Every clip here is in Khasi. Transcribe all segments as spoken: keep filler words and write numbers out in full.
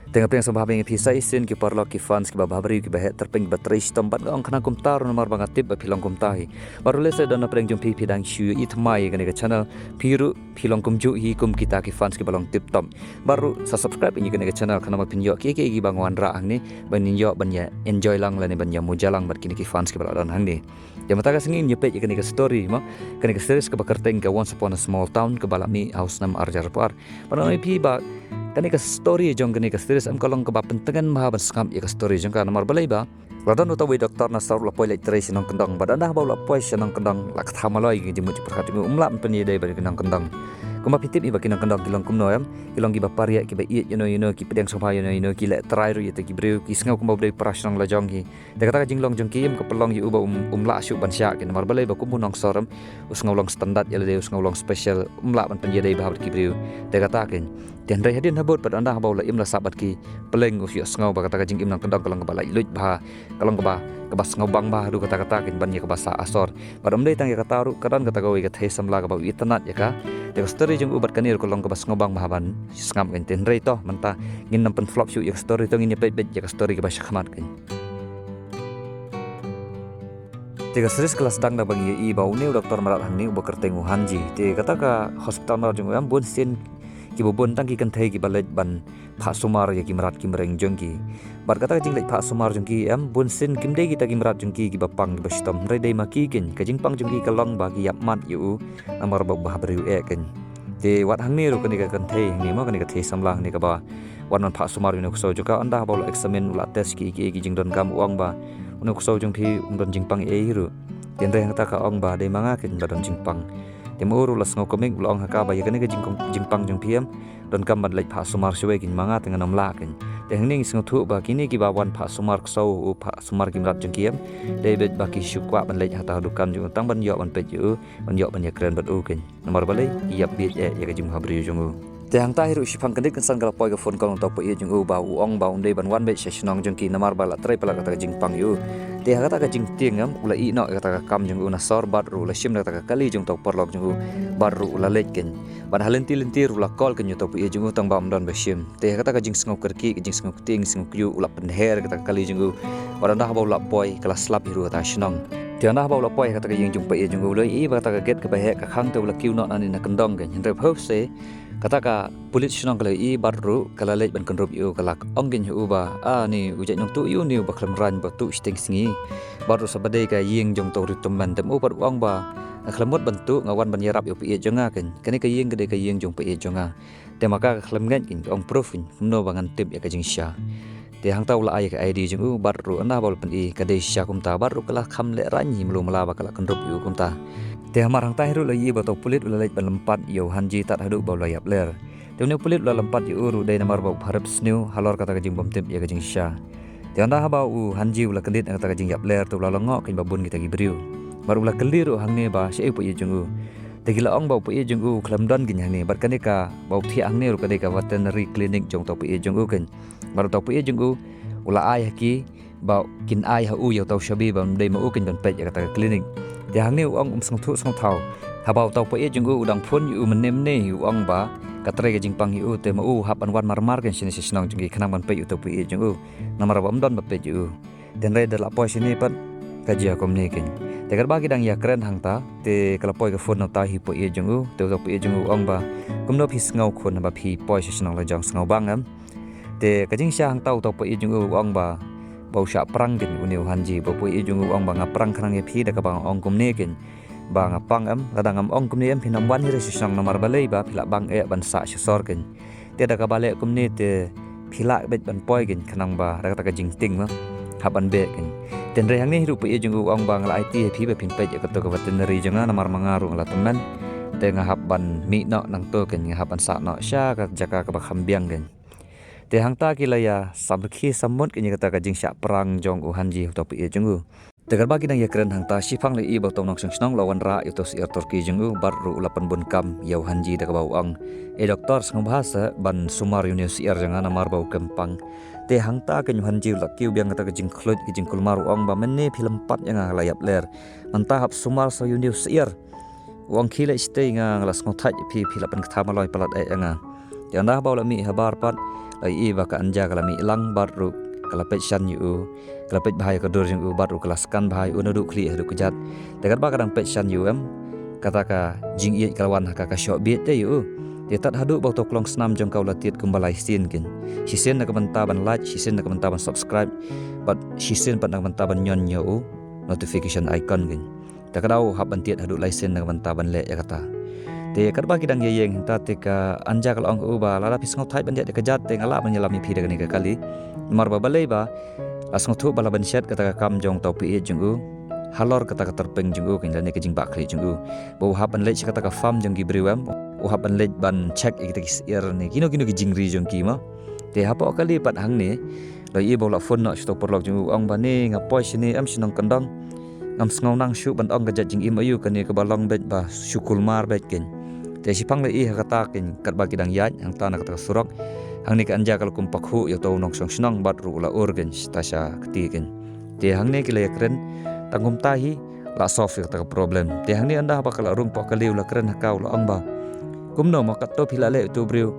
Te nga pdiang sngewbha ba ïa phi sa shisien ki paralok, ki fans kiba bhabriew, kiba heh tyrpeng, kiba trei shitom bad nga ong khnang kumta ruh namar ba nga tip ba phi long kumta hi. Bad ruh lehse don na pdeng jong phi phi dang shu ïohi thymmai ïa kane ka channel, phi ruh phi long kumjuh hi kum kita ki fans kiba long tip top. Bad ruh sa subscribe ïa kane ka channel khnang ba phin ïoh kiei kiei kiba nga wanrah hangne, ban ïoh ban ïa enjoy lang lane ban ïa muja lang bad kine ki fans kiba la don hangne. Te mynta ka sngi ngin ïa peit ïa kane ka story mo, kane ka series kaba kyrteng ka Once Upon a Small Town kaba la mih ha u snem ar hajar arphew ar. Bad nga ong ïa phi ba kane ka story jong kane ka series em ka long kaba pyntngen bha ban sngap ïa ka story jong ka, namar balei ba la don uta uwei doktor Nasor u la poi leit trei sha nongkyndong, bad ynda haba u la poi sha nongkyndong la kthah maloi ïa ki jingmut jingpyrkhat jong u, um lah ban pynïadei bad ki nongkyndong. Kumba phi tip hi ba ki nongkyndong ki long kumno em, ki long kiba pariah, kiba ïeit ïano ïano, ki pdiang sngewbha ïano ïano, ki leh trai ruh ïa kita ki briew, ki sngew kumba u dei para shnong la jong hi. Te kata ka jinglong jong ki em ka pynlong ïa u ba um, um lah shuh ban shah kein, namar balei ba kum u nongsor em, u sngew long standard ïa lade, u sngew long special, um lah ban pynïadei bha bad ki briew. Te kata kein. Te hynrei hadien habud bad ynda haba u la im la sah bad ki, pyrshang u ïohsngew ba kata ka jingim nongkyndong ka long kaba laitluid bha, ka long kaba, kaba sngewbang bha haduh katta katta kein ban ïa kaba sah Asor. Bad ym dei tang ïa kata ruh, ka don kata kawei ka thei samla kaba u itynnad ïa ka. Te ka story jong u bad kane ruh ka long kaba sngewbang bha ban sngap kein. Te hynrei to mynta ngin ym pynflop shuh ïa ka story, to ngin ïa peit beit ïa ka story kaba shakhmat kein. Te ka series ka la sdang da ba ngi ïohi ba une u doktor mrad hangne uba kyrteng u Hanji. Te kata ka hospital mrad jong u em bun sien kiba bun tang ki kynthei kiba leit ban phah sumar ïa ki mrad ki mreng jong ki. Bad kata ka jingleit phah sumar jong ki em bun sien kim dei kita ki mrad jong ki kiba pang kiba shitom, hynrei dei ma ki kein. Ka jingpang jong ki ka long ba ki ïap mat ïa u namar ba u bhabriew eh kein. Te wat hangne ruh kane ka kynthei hangne mo, kane ka thei samla hangne kaba wan ban phah sumar ïa une u ksew jong ka, ynda haba u la examine, u la test ki, ki, ki jingdonkam, u ong ba une u ksew jong phi um don jingpang ei ei ruh. Te hynrei hangta ka ong ba dei ma nga kein ba don jingpang. Te ma u ruh u la sngew kumne, u la ong ha ka ba ïa kane ka jingkong, jingpang jong phi em donkam ban leit phah sumar shawei kein, ma nga te ngan ym lah kein. Te hangne ngi sngewthuh ba kine kiba wan phah sumar ksew, u phah sumar ki mrad jong ki em, dei beit ba ki shu kwah ban leit hata ha dukan jong u tang ban ïoh ban peit ïa u, ban ïoh ban ïakren bad u kein. Namar balei, ki ïap bieit eh ïa ka jingbhabriew jong u. Te hangta hi ruh shiphang kyndit kynsan ka la poi ka phone call na uta u paid jong u ba u ong ba un dei ban wan beit sha shnong jong ki namar ba la trei palat kata ka jingpang ïa u. Te ha kata ka jingtieng em u la ïeh noh ïa kata ka kam jong u Nasor bad ruh u la shim da kata ka kali jong uta u paralok jong u bad ruh u la leit kein. Bad ha lynti lynti ruh u la call kein ïa uta u paid jong u tang ba um don ba shim. Te ha kata ka jingsngew kyrkieh, ka jingsngew ktieng, jingsngew kyiuh, u la pynher ïa kata ka kali jong u. Bad ynda haba u la poi, ka la slap hi ruh ha kata shnong. Te ynda haba u la poi ha kata ka ïing jong u paid jong u, u la ïohi ba kata ka gate kaba heh ka khang, te u la kiew noh nangne na kyndong kein. Hynrei phew se kata ka pulit shnong ka la ïohi bad ruh ka la leit ban kynrup ïa u, ka la ong kein ha u ba, a, ni u jait nongtuh ïa u, ni uba khlem rang ba tuh shiteng sngi. Bad ruh sa ba dei ka ïing jong uta u riewtymmen, te ma u pat u ong ba nga khlem mut ban tuh, nga wan ban ïarap ïa u paid jong nga kein. Kane ka ïing ka dei ka ïing jong u paid jong nga. Te ma ka ka khlem ngeit kein, ka ong proof kein, kumno ba ngan tip ïa ka jingshisha. Te hangta u la ai ïa ka I D jong u bad ruh ynda ba u la pyni ka dei shisha kumta bad ruh ka la kham lehraiñ hi, mluh mla ba ka la kynrup ïa u kumta. Te hamar hangta hi ruh la ïohi ba uta u pulit u la leit ban lympat ïa u Hanji tad haduh ba u la ïap ler. Te une u pulit u la lympat ïa u ruh dei namar ba u pharep sniew halor kata ka jingbymtip ïa ka jingshisha. Te ynda haba u Hanji u la kyndit na kata ka jingïap ler te u la lyngngoh kein ba bun kita ki briew. Bad u la kylli ruh hangne ba shaei u paid jong u. Te ki la ong ba u paid jong u u khlem don kein hangne bad kane kaba u thiah hangne ruh ka dei ka veterinary clinic jong uta u paid jong u kein. Bad uta u paid jong u u la ai ha ki ba kin ai ha u ïa uta u shabi ba un dei ma u kein ban peit ïa kata ka clinic. Te hangne u ong um sngewthuh sngewthaw. Haba uta u paid jong u u dang phone ïa u mynne mynne, u ong ba ka trei ka jingpang ïa u, te ma u u hap ban wan mar mar kein shane sha shnong jong ki khnang ban peit ïa uta u paid jong u. Namar ba um don ba peit ïa u. Te hynrei da la poi shane pat ka jia kumne kein. Te katba ki dang ïakren hangta te ka la poi ka phone na uta hi u paid jong u, te uta u paid jong u u ong ba, kumno phi sngew khun haba phi poi sha shnong la jong, sngewbang em? Te ka jingshisha hangta uta u paid jong u u ong ba, ba u shah prang kein une u Hanji, ba u paid jong u u ong ba nga prang khnang ïa phi da kaba nga ong kumne kein. Ba nga pang em, lada ngam ong kumne em phin ym wan hi re sha shnong namar balei ba phi lah bang eh ban sah sha sor kein. Te da kaba leh kumne te phi lah beit ban poi kein khnang ba da kata ka jingtieng ma hap ban beh kein. Te hynrei hangne hi ruh u paid jong u u ong ba nga la aiti ha phi ba phin peit ïa kato ka veterinary jong nga namar ma nga ruh nga la tymmen. Te nga hap ban mih noh nangto kein, nga hap ban sah noh sha ka jaka kaba kham biang kein. Te hangta ki la ïa samrkhie sammut kein ïa kata ka jingshah prang jong u Hanji ha uta u paid jong u. Te katba ki dang ïakren hangta shiphang la ïohi ba uta u nongshong shnong u la wanrah ïa uta u syiar Turkey jong u bad ruh u la pynbun kam ïa u Hanji da kaba u ong, e doktor, sngewbha seh ban sumar ïa une u syiar jong nga namar ba u kem pang. Te hangta kein u Hanji u la kiew biang kata ka jingkhluit ka jingkulmar, u ong ba mynne phi lympat ïa nga, nga la ïap ler, mynta hap sumar sa ïa une u syiar. U ong khie leit shatei, nga, nga la sngewthait ïa phi, phi la pynkthah maloi palat eh ïa nga. Te ynda haba u la mih habar pat La ïohi ba ka Anja ka la mih lang bad ruh ka la peit shan ïa u, ka la peit bha ïa ka dur jong u bad ruh ka la scan bha ïa u naduh khlieh haduh kjat. Te katba ka dang peit shan ïa u em, kata ka jingïeit ka la wan ha ka, ka shoh bieit te ïa u. Te tad haduh ba uto u klong snam jong ka u la tied kumba lai sien kein. Shisien na ka bynta ban like, shisien na ka bynta ban subscribe, bad shisien pat na ka bynta ban ñion ïa u notification icon kein. Te ka dei u hap ban tied haduh lai sien na ka bynta ban leh ïa kata. Te katba ki dang ïeng hangta te ka Anja ka la ong ha u ba lada phi sngewthait ban ïaid ïa ka jat te nga lah ban ïalam ïa phi da kane ka kali. Namar ba balei ba la sngewthuh ba la ban shet kata ka kam jong uta u phi ïeit jong u halor kata ka tyrpeng jong u kein lane ka jingbahkhlieh jong u. Ba u hap ban leit sha kata ka farm jong ki briew em. U hap ban leit ban check ïa kita ki syiar ne kino kino ki jingri jong ki mo. Te hapoh kali pat hangne la ïohi ba u la phone noh sha uta u paralok jong u, ong ba ne nga poi shane em sha nongkyndong. Ngam sngew nang shuh ban ong ka jait jingim aïu kane kaba long beit ba shu kulmar beit kein. Te shiphang la ïohi ha kata kein katba ki dang ïaid hangta na kata ka surok. Hangne ka Anja ka la kum pakhuh ïa uta u nongshong shnong bad ruh u la ur kein shata sha kti kein. Te hangne ki la ïakren tang kumta hi la solve ïa kata ka problem. Te hangne ynda haba ka la rung hapoh kali u la kren ha ka u la ong ba kumno ma katto phi la leh uto u briew,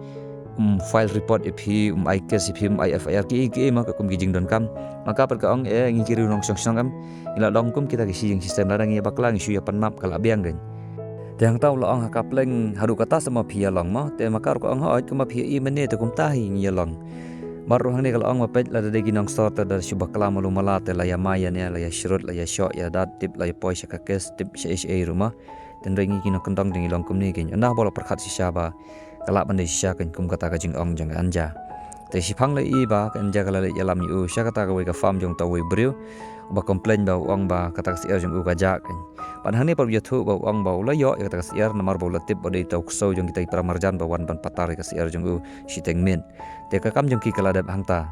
um file report ïa phi, um ai case ïa phi, um ai F I R kiei kiei ma ka kum ki jingdonkam. Ma ka pat ka ong eh ngi ki riew nongshong shnong em, ngi la long kum kita ki shi jingshistem, lada ngi ïa bakla ngi shu ïa pan map ka la biang kein. Te hangta u la ong ha ka pleng haduh kata sa ma phi ïa long mo. Te ma ka ruh ka ong hooid kumba phi ïa i mynne te kumta hi ngi ïa long. Bad ruh hangne ka la ong ba peit lada dei ki nongsor te da shu bakla malu mala te la ïa mai ïa ne la ïa shrut la ïa shoh ïa dat tip la ïa poi sha ka case tip sha ei sha ei ruh mo. Te hynrei ngi ki nongkyndong te ngi long kumne kein. Ynda haba u la pyrkhat shisha ba ka lah ban dei shisha kein kum kata ka jingong jong ka Anja. Te shiphang la ïohi ba ka Anja ka la leit ïalam ïa u sha kata kawei ka farm jong uta uwei u briew uba complain ba u ong ba kata ka syiar jong u ka jah kein. Bad hangne pat u ïathuh ba u ong ba u la ïoh ïa kata ka syiar namar ba u la tip ba dei uta u ksew jong kita ki para marjan ba wan ban patar ïa ka syiar jong u shiteng miet. Te ka kam jong ki ka la dep hangta.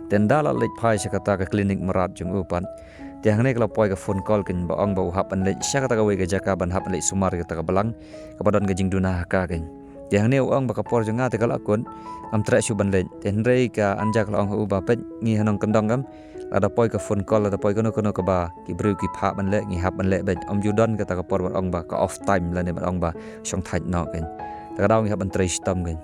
Te ynda la leit phai sha kata ka klinik mrad jong u pat, te hangne ka la poi ka phone call kein ba ong ba u hap ban leit sha kata kawei ka jaka ban hap ban leit sumar ïa kata ka balang kaba don ka jingduna ha ka kein. Te hangne u ong ba ka por jong nga te ka la kut, ngam treh shuh ban leit. Te hynrei ka Anja ka la ong ha u ba peit ngi ha nongkyndong em, lada poi ka phone call lada poi kano kano kaba ki briew ki phah ban leh ngi hap ban leh beit. Ym ju don kata ka por ban ong ba ka off time lane ban ong ba shongthait noh kein. Te ka daw ngi hap ban trei shitom kein.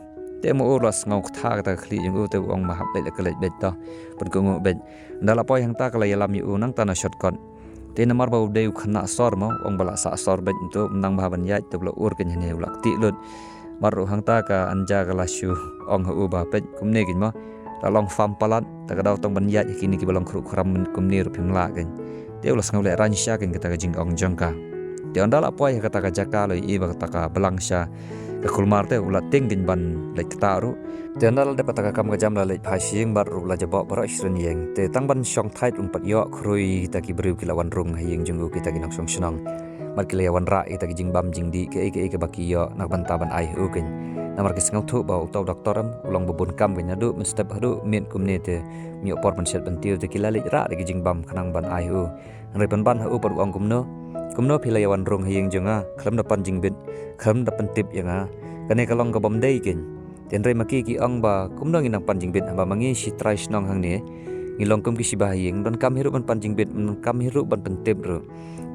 Te ma u la sngew ktha kata ka khlieh jong u te u ong ba hap leit la ka leit beit to. Pynkohnguh beit. Ynda la poi hangta ka la ïalam ïa u nangta na shortcut. Te namar ba u dei u khynnah sor mo, u ong ba la sah sor beit nto, ym nang bha ban ïaid te u la ur kein hangne u la ktieh lut. Bad ruh hangta ka Anja ka la shu ong ha u ba peit kumne kein mo. La long farm palat, te ka daw tang ban ïaid ha kine kiba long khruh khram kumne ruh phim lah kein. Te u la sngew lehraiñ shisha kein kata ka jingong jong ka. Te ynda la poi ha kata ka jaka la ïohi ba kata ka balang sha ka kulmar te u la tieng kein ban leit ktah ruh. Te ynda la dep kata ka kam ka jam la leit phai sha ïing bad ruh la jaboh baroh shi syriem ïing. Te tang ban shongthait um pat ïoh khrui kita ki briew ki la wan rung ha ïing jong u kita ki nongshong shnong. Bad ki la ïa wanrah ïa kita ki jingbam jingdih kiei kiei kiba ki ïoh na ka bynta ban ai ha u kein. Namar ki sngewthuh ba uta u doktor em u long ba bun kam kein, naduh mynstep haduh miet kumne te ym ïoh por ban shet ban tiew te ki la leit rah da ki jingbam khnang ban ai ha u. Hynrei pynban ha u pat u ong kumno, kumno phi la ïa wan rung ha ïing jong nga khlem da pan jingbit, khlem da pyntip ïa nga? Kane ka long ka bym dei kein. Te hynrei ma ki ki ong ba kumno ngin nang pan jingbit haba ma ngi shi trai shnong hangne ngi long kum ki shiba ha ïing, ym donkam hi ruh ban pan jingbit, ym donkam hi ruh ban pyntip ruh.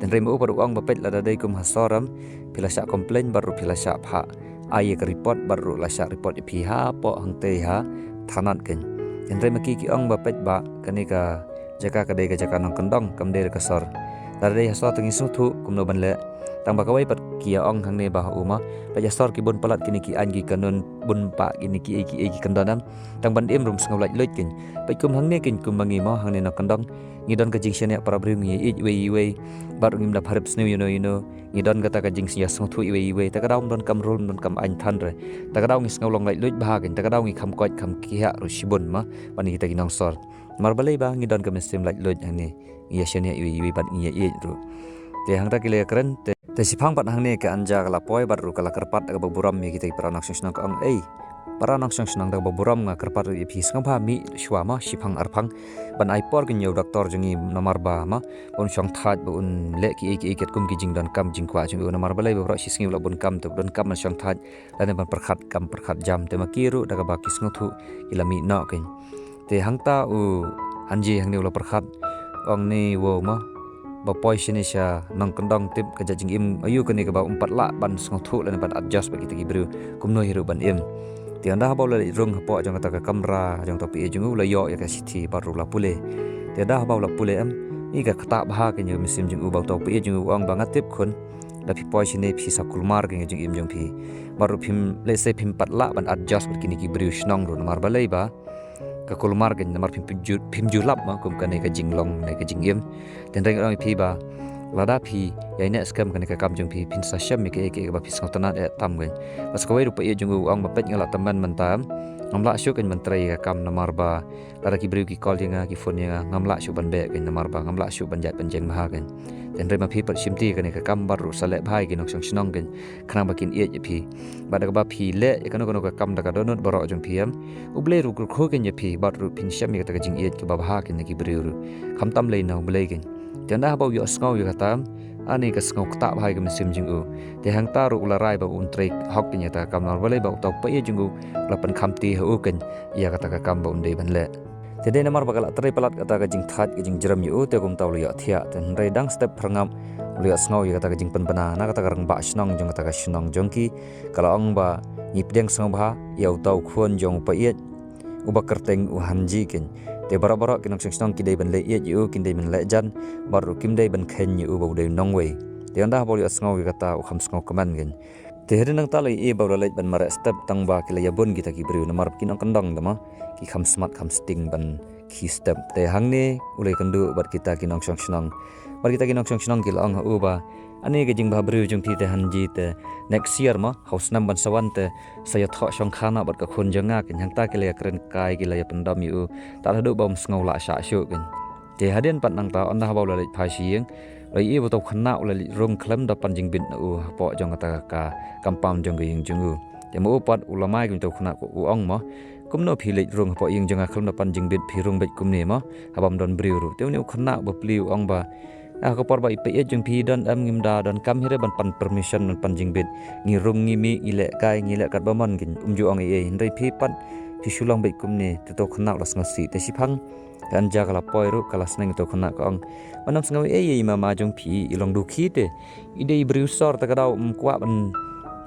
Te hynrei ma u pat u ong ba peit lada dei kum ha sor em phi la shah complain bad ruh phi la shah phah ai ïa ka report bad ruh la shah report ïa phi hapoh hangtei ha thanat kein. Te hynrei ma ki ki ong ba peit ba kane ka jaka ka dei ka jaka nongkyndong kam dei ka sor. Lada dei ha sor te ngi sngewthuh kumno ban leh. Tang ba kawei pat ki ïa ong hangne ba ha u ma, peit ha sor ki bun palat kine ki aiñ ki kanun, bun pah kine kiei kiei ki kyndon em. Tang ban im ruh ym sngew laitluid kein. Peit kum hangne kein kum ma ngi mo hangne nongkyndong ngi don ka jingshaniah para briew ngi ïeit iwei iwei. Bad ruh ngim da pharep sniew ïano ïano. Ngi don kata ka jingïasngewthuh iwei iwei, te ka daw ym donkam rule ym donkam aiñ than re. Te ka daw ngi sngew long laitluid bha kein, te ka daw ngi kham koit kham khiah ruh shibun ma ban ïa kita ki nongsor. Namar balei ba ngi don ka mynsiem laitluid hangne. Ngi ïashaniah iwei iwei bad ngi ïa ïeit ruh. Te hangta ki la ïakren te, te shiphang pat hangne ka Anja ka la poi bad ruh ka la kyrpad da kaba burom ïa kita ki para nongshong shnong ka ong ei, para nongshong shnong, da kaba burom nga kyrpad ruh ïa phi, sngewbha mih shuwa ma shiphang arphang ban ai por kein ïa u doktor jong ngi namar ba ma un shongthait ba un leh kiei kiei katkum ki jingdonkam jingkwah jong u, namar balei ba baroh shi sngi u la bun kam te u donkam ban shongthait lane ban pyrkhat kam pyrkhat jam. Te ma ki ruh da kaba ki sngewthuh ki la mih noh kein. Te hangta u Anji hangne u la pyrkhat, ong ne wow ma ba poi shane sha nongkyndong tip ka jait jingim aïu kane kaba um pat lah ban sngewthuh lane ban adjust bad kita ki briew kumno hi ruh ban im. Te ynda haba u la leit rung hapoh jong kata ka kamra jong uta u paieit jong u, u la ïoh ïa ka shithi bad ruh u la pule. Te ynda haba u la pule em, i ka ktah bha ka ïa ka mynsiem jong u ba uta u paieit jong u u ong ba nga tip khun, lada phi poi shane phi sa kulmar ka ïa ka jingim jong phi. Bad ruh phim, lehse phim pat lah ban adjust bad kine ki briew shnong ruh namar balei ba ka kulmar ka namar phim ju, phim ju lap ma kum kane ka jinglong ne ka jingim. Te hynrei nga ong ïa phi ba lada phi ïai neh skhem kane ka kam jong phi, phin sa shem ïa kaei kaei kaba phi sngewtynnat eh tam ka. Bad sa kawei ruh u paieit jong u u ong ba peit nga la tymmen mynta, ngam lah shuh ka ban trei ïa ka kam namar ba lada ki briew ki call ïa nga, ki phone ïa nga, ngam lah shuh ban beh ka namar ba ngam lah shuh ban ïaid ban jeng bha ka. Te hynrei ma phi pat shim ti kane ka kam bad ruh sa leh bha ïa ki nongshong shnong ka, khnang ba kin ïeit ïa phi. Bad da kaba phi leh ïa kano kano ka kam da ka dohnud baroh jong phi em, U Blei ruh u kyrkhu ka ïa phi bad ruh phin shem ïa kata ka jingïeit kaba bha ka na ki briew ruh, khamtam lei na U Blei ka. Te ynda haba u ïohsngew ïa kata, ani ka sngew ktah bha ïa ka mynsiem jong u. Te hangta ruh u la rai ba un trei hok ka ïa kata ka kam namar balei ba uta u paieit jong u u la pynkhamti ha u ka ïa kata ka kam ba un dei ban leh. Te dei namar ba ka la trei palat kata ka jingthait ka jingjrem ïa u, te kumta u la ïohthiah. Te hynrei dang step phyrngap u la ïohsngew ïa kata ka jingpynbna na kata ka rangbah shnong jong kata ka shnong jong ki, ka la ong ba ngi pdiang sngewbha ïa uta u khun jong u paieit uba kyrteng u Hanji ka. Te baroh baroh ki nongshong shnong ki dei ban leh ïeit ïa u, kin dei ban leh jan, bad ruh kim dei ban kheiñ ïa u ba u dei u nongwei. Te ynda haba u la ïohsngew ïa kata u kham sngewkmen ka. Te hadien nangta la ïohi ba u la leit ban mareh step tang ba ki la ïabun kita ki briew namar ba ki nongkyndong da ma ki kham smat kham sting ban khie step. Te hangne u la ïakynduh bad kita ki nongshong shnong. Bad kita ki nongshong shnong ki la ong ha u ba ani ka jingbhabriew jong phi te Hanji te next year ma ha u snem ban sa wan te sa ïathoh shongkha noh bad ka khun jong nga ka. Hangta ki la ïakren kai ki la ïapyndam ïa u tad haduh ba um sngew lah shah shuh ka. Te hadien pat nangta ynda haba u la leit phai sha ïing, u la ïohi ba uta u khynnah u la leit rung khlem da pan jingbit na u hapoh jong kata ka compound jong ka ïing jong u. Te ma u pat u la mai ka uta u khynnah u ong ma, kumno phi leit rung hapoh ïing jong nga khlem da pan jingbit, phi rung beit kumne ma, haba ym don briew ruh. Te une u khynnah u bapli u ong ba, ah, ka por ba i paieit jong phi don em, ngim da donkam hi re ban pan permission ban pan jingbit. Ngi rung ngi mih ngi leh kai ngi leh katba mon ka, um ju ong ei ei, hynrei phi pat phi shu long beit kumne. Te uta u khynnah u la sngewsih. Te shiphang ka Anja ka la poi ruh ka la sneng ïa uta u khynnah ka ong, man ym sngew ei ei i mama jong phi, i long dukhi te, i dei i briew sor, te ka daw um kwah ban,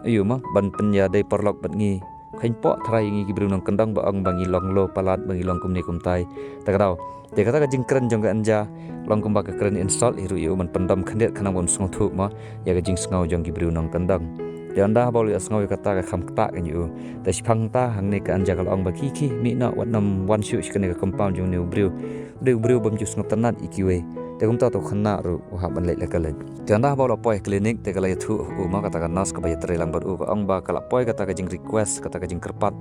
aiu ma, ban pynïadei paralok bad ngi. Kheiñ poh tharai ngi ki briew nongkyndong ba ong ba ngi long low palat, ba ngi long kumne kumtai. Te ka daw, te kata ka jingkren jong ka Anja long kumba ka kren insult hi ruh ïa u ban pyndam khyndiat khnang ba un sngewthuh ma ïa ka jingsngew jong ki briew nongkyndong. Te ynda haba u la ïohsngew ïa kata ka kham ktah ka ïa u. Te shiphang ta hangne ka Anja ka la ong ba khie khie mih noh, wat nym wan shuh sha kane ka compound jong une u briew. U dei u briew bym ju sngewtynnat ïa kiwei. Te kumta uta u khynnah ruh u hap ban leit la ka leit. Te ynda haba u la poi ha clinic te ka la ïathuh ha u ma kata ka nurse kaba ïatrei lang bad u, ka ong ba ka la poi kata ka jingrequest, kata ka jingkyrpad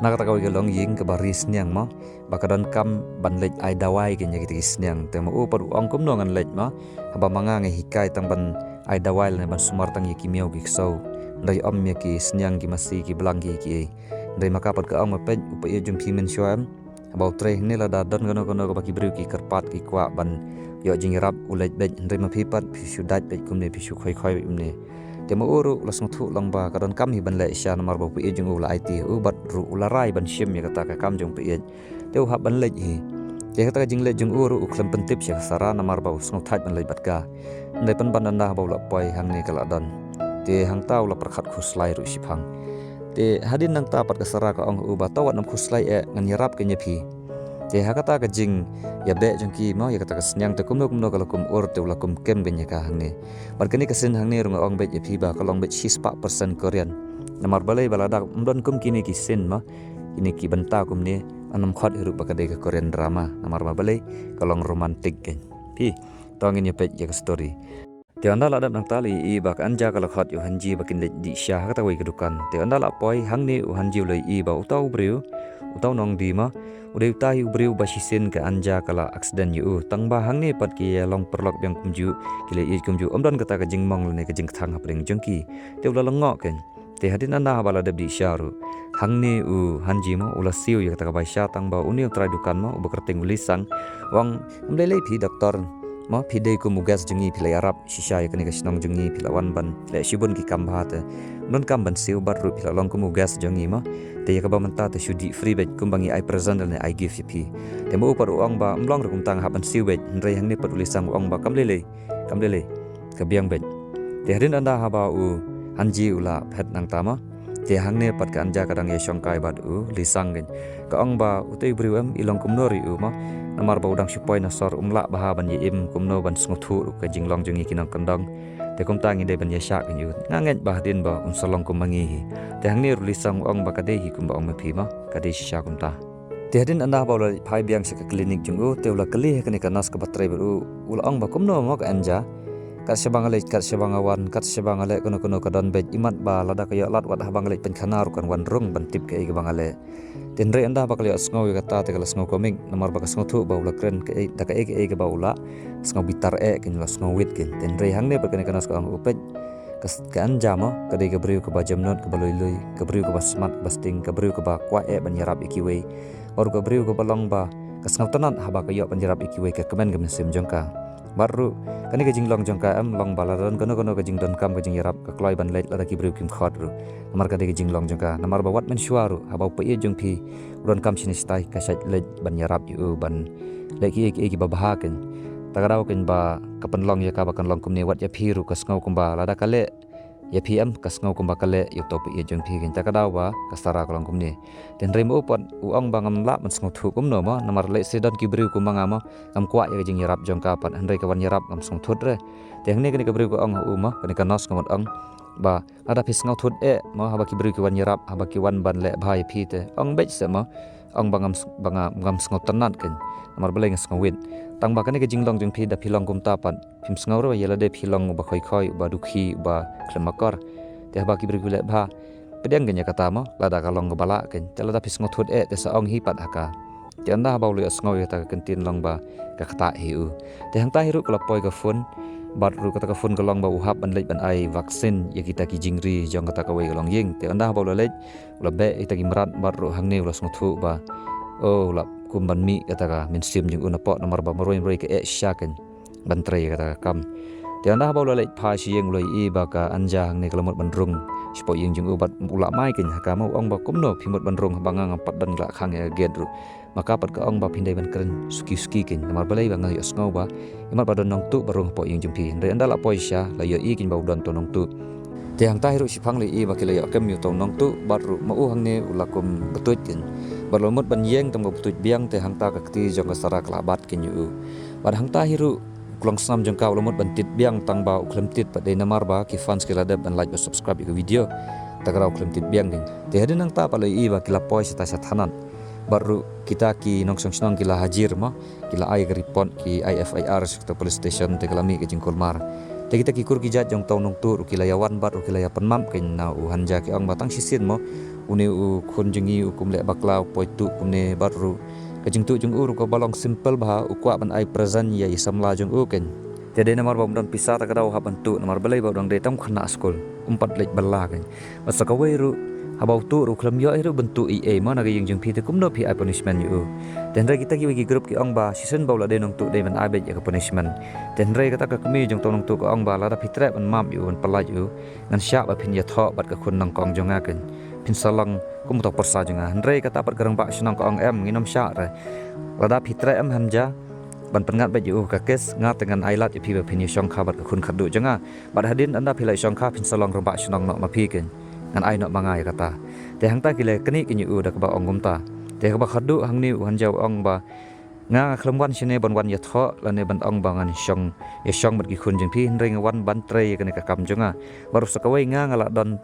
na kata kawei ka longïing kaba ri sniang ma, ba ka donkam ban leit ai dawai ka ïa kita ki sniang. Te ma u pat u ong kumno ngan leit ma, haba ma nga nga hikai tang ban ai dawai lane ban sumar tang ïa ki miaw ki ksew, hynrei ym ïa ki sniang ki masi ki blang ki kiei. Hynrei ma ka pat ka ong ma peit, u paieit jong phi mynshuwa em, haba u trei hangne lada don kano kano kaba ki briew ki kyrpad ki kwah ban ïoh jingïarap u leit beit, hynrei ma phi pat phi shu dait beit kumne, phi shu khoi khoi beit kumne. Te ma u ruh u la sngewthuh lang ba ka donkam hi ban leit sha namar ba u paieit jong u u la aiti ha u bad ruh u la rai ban shim ïa kata ka kam jong u paieit. Te u hap ban leit hi. Te kata ka jingleit jong u ruh u khlem pyntip sha ka Sara namar ba u sngewthait ban leit bad ka. Hynrei pynban ynda haba u la poi hangne ka la don. Te hangta u la pyrkhat khuslai ruh shiphang. Te hadien nangta pat ka Sara ka ong ha u ba to wat nym khuslai eh, ngan ïarap ka ïa phi. Te ha kata ka jingïabeh jong ki ma ïa kata ka sniang te kumno kumno ka la kum ur te u la kum kem ka ïa ka hangne. Bad kane ka scene hangne ruh nga ong beit ïa phi ba ka long beit shispah percent Korean. Namar balei ba lada ym don kum kine ki scene ma, kine ki bynta kumne, ym khot hi ruh ba ka dei ka Korean drama. Namar ba balei, ka long romantic ka. Phi, to ngin ïa peit ïa ka story. Te ynda la dep nangta la ïohi ba ka Anja ka la khot ïa u Hanji ba kin leit dih sha ha kata kawei ka dukan. Te ynda la poi hangne u Hanji u la ïohi ba uta u briew, uta u nongdie ma, u dei uta hi u briew ba shisien ka Anja ka la accident ïa u. Tang ba hangne pat ki ïa long paralok biang kumjuh, ki la ïeit kumjuh, ym don kata ka jingmong lane ka jingkthang hapdeng jong ki. Te u la lyngngoh ka. Te hadien ynda haba la dep dih sha ruh, hangne u Hanji ma u la siew ïa kata ka bai sha tang ba une u trai dukan ma uba kyrteng u Lisang u ong, ym lei lei phi doktor ma, phi dei kum u guest jong ngi, phi la ïarap shisha ïa kane ka shnong jong ngi, phi la wan ban leh shibun ki kam bha te ym donkam ban siew bad ruh phi la long kum u guest jong ngi ma. Te ïa kaba mynta te shu dih free beit kumba ngi ai present lane ai gift ïa phi. Te ma u pat u ong ba ym long ruh kumta, nga hap ban siew beit. Hynrei hangne pat u Lisang u ong ba kam lei lei, kam lei lei, ka biang beit. Te hadien ynda haba u Hanji u la phet nangta ma, Te hangne pat ka Anja ka dang ïa shongkai bad u Lisang kein. Ka ong ba utei u briew em i long kumno ruh u mo. Namar ba u dang shu poi na sor um lah bha ban ïa im kumno ban sngewthuh ruh ka jinglong jong ngi ki nongkyndong. Te kumta ngi dei ban ïa shah kein u. Nga ngeit ba hadien ba un sa long kum ma ngi hi. Te hangne ruh u Lisang u ong ba ka dei hi kumba ong ma phi mo. Ka dei shisha kumta. Te hadien ynda haba u la phai biang sha ka klinik jong u, te u la kylli ha kane ka nurse kaba trei bad u, u la ong ba kumno mo ka Anja. Kat shaba nga leit, kat shaba nga wan, kat shaba nga leh kano kano ka don beit, imat ba lada ka ïoh lad wat haba nga leit pynkhana ruh kan wan rung ban tip kaei kaba nga leh. Te hynrei ynda haba ka la ïohsngew ïa kata te ka la sngew komik, namar ba ka sngewthuh ba u la kren kaei, da kaei kaei kaba u la sngew bitar eh kein, la sngew wit kein. Te hynrei hangne pat kane ka nurse ka ong u peit. Ka s-, ka Anja mo, ka dei ka briew kaba jemnud, kaba lui lui, ka briew kaba smat, kaba sting, ka briew kaba kwah eh ban ïarap ïa kiwei. Bad ruh ka briew kaba long ba ka sngewtynnat haba ka ïoh ban ïarap ïa kiwei, ka kmen ka mynsiem jong ka. Bad ruh kane ka jinglong jong ka em long ba lada don kano kano ka jingdonkam ka jingïarap ka kloi ban leit lada ki briew kim khot ruh. Namar ka dei ka jinglong jong ka, namar ba wat mynshuwa ruh haba u paid jong phi u donkam shane shatai ka shait leit ban ïarap ïa u, ban leh kiei kiei kiba bha kein. Ta ka daw kein ba ka pynlong ïa ka ba kan long kumne, wat ïa phi ruh ka sngew kumba lada ka leh ïa phi em, ka sngew kumba ka leh ïa uto u paid jong phi kein. Ta ka daw ba ka Sara ka long kumne. Te hynrei ma u pat u ong ba ngam lah ban sngewthuh kumno mo, namar lehse don ki briew kumba nga mo, ngam kwah ïa ka jingïarap jong ka pat, hynrei ka wan ïarap ngam sngewthuh re. Te hangne kane ka briew ka ong ha u mo, kane ka nurse ka mut ong ba lada phi sngewthuh eh mo haba ki briew ki wan ïarap, haba ki wan ban leh bha ïa phi, te ong beit seh mo, ong ba ngam s-, ba nga, ngam sngewtynnat kein. Namar balei nga sngewwit. Tang ba kane ka jinglong jong phi da phi long kumta pat, phim sngew ruh ïa lade phi long uba khoi khoi, uba dukhi, uba khlem akor. Te haba ki briew ki leh bha, pdiang kein ïa kata mo, lada ka long kaba lah kein. Te lada phi sngewthuh eh te sa ong hi pat ha ka. Te ynda haba u la ïohsngew ïa kata ka kyntien long ba ka ktah hi u. Te hangta hi ruh ka la poi ka phone, bad ruh kata ka phone ka long ba u hap ban leit ban ai vaccine ïa kita ki jingri jong kata kawei ka longïing. Te ynda haba u la leit, u la beh ïa kita ki mrad bad ruh hangne u la sngewthuh ba, oh, u la kum ban mih kata ka mynsiem jong u napoh, namar ba marwei marwei ka eh shisha kein ban trei ïa kata ka kam. Te ynda haba u la leit phai sha ïing u la ïohi ba ka Anja hangne ka la mut ban rung shapoh ïing jong u, bad u la mai kein ha ka mo, u ong ba kumno phi mut ban rung haba nga ngam pat don, la khang ïa ka gate ruh. Ma ka pat ka ong ba phin dei ban kren suki suki kein, namar balei ba nga ïohsngew ba imat ba don nongtuh ba rung hapoh ïing jong phi. Hynrei ynda la poi sha, la ïohi kein ba u don uto u nongtuh. Te hangta hi ruh shiphang la ïohi ba ki la ïoh kem ïa uto u nongtuh, bad ruh ma u hangne u la kum btuid kein. Bad u la mut ban ïeng tang ba btuid biang, te hangta ka kti jong ka Sara ka la bat kein ïa u. Bad hangta hi ruh u klongsnam jong ka u la mut ban tied biang, tang ba u khlem tied pat, dei namar ba ki fans ki la dep ban like bad subscribe ïa ka video. Ta ka daw u khlem tied biang kein. Te hadien hangta pat la ïohi ba ki la poi shata sha thanat. Bad ruh kita ki nongshong shnong ki la hajir mo, ki la ai ka report, ki ai F I R sha kata ka police station, te ka la mih ka jingkulmar. Te kita ki kur ki jait jong uto u nongtuh ruh ki la ïa wan bad ruh ki la ïa pynmap kein na u Hanja, ki ong ba tang shisien mo, une u khun jong ngi u kum leh bakla, u poi tuh kumne, bad ruh ka jingtuh jong u ruh kaba long simple bha, u kwah ban ai present ïa i samla jong u kein. Te dei namar ba um don pisa, ta ka daw u hap ban tuh, namar balei ba u dang dei tang u khynnah skul, um pat leit bylla kein. Bad sa kawei ruh, haba u tuh ruh u khlem ïoh hi ruh ban tuh ei ei mo na ka ïing jong phi, te kumno phi ai punishment ïa u. Te hynrei kita kiwei ki group ki ong ba shisien ba u la dei nongtuh dei ban ai beit ïa ka punishment. Te hynrei kata ka kmie jong uto u nongtuh ka ong ba lada phi treh ban map ïa u, ban pyllait ïa u, ngan shah ba phin ïathoh bad ka khun nyngkong jong nga kein. Phin sa long kum uto u pyrsa jong nga. Hynrei kata pat ka rangbah shnong ka ong em, ngin ym shah re. Lada phi treh em Hanja ban pynngat beit ïa u ha ka case, nga te ngan ai lad ïa phi ba phin ïashong kha bad ka khun khatduh jong nga. Bad hadien ynda phi la ïashong kha phin sa long rangbah shnong noh ma phi kein. Ngan ai noh ma nga ïa kata. Te hangta ki la knieh kein ïa u da kaba ong kumta. Te kaba khatduh hangne u Hanja u ong ba nga, nga khlem wan shane ban wan ïathoh lane ban ong ba ngan shong, ïashong bad ki khun jong phi, hynrei nga wan ban trei ïa kane ka kam jong nga. Bad ruh sa kawei nga, nga la don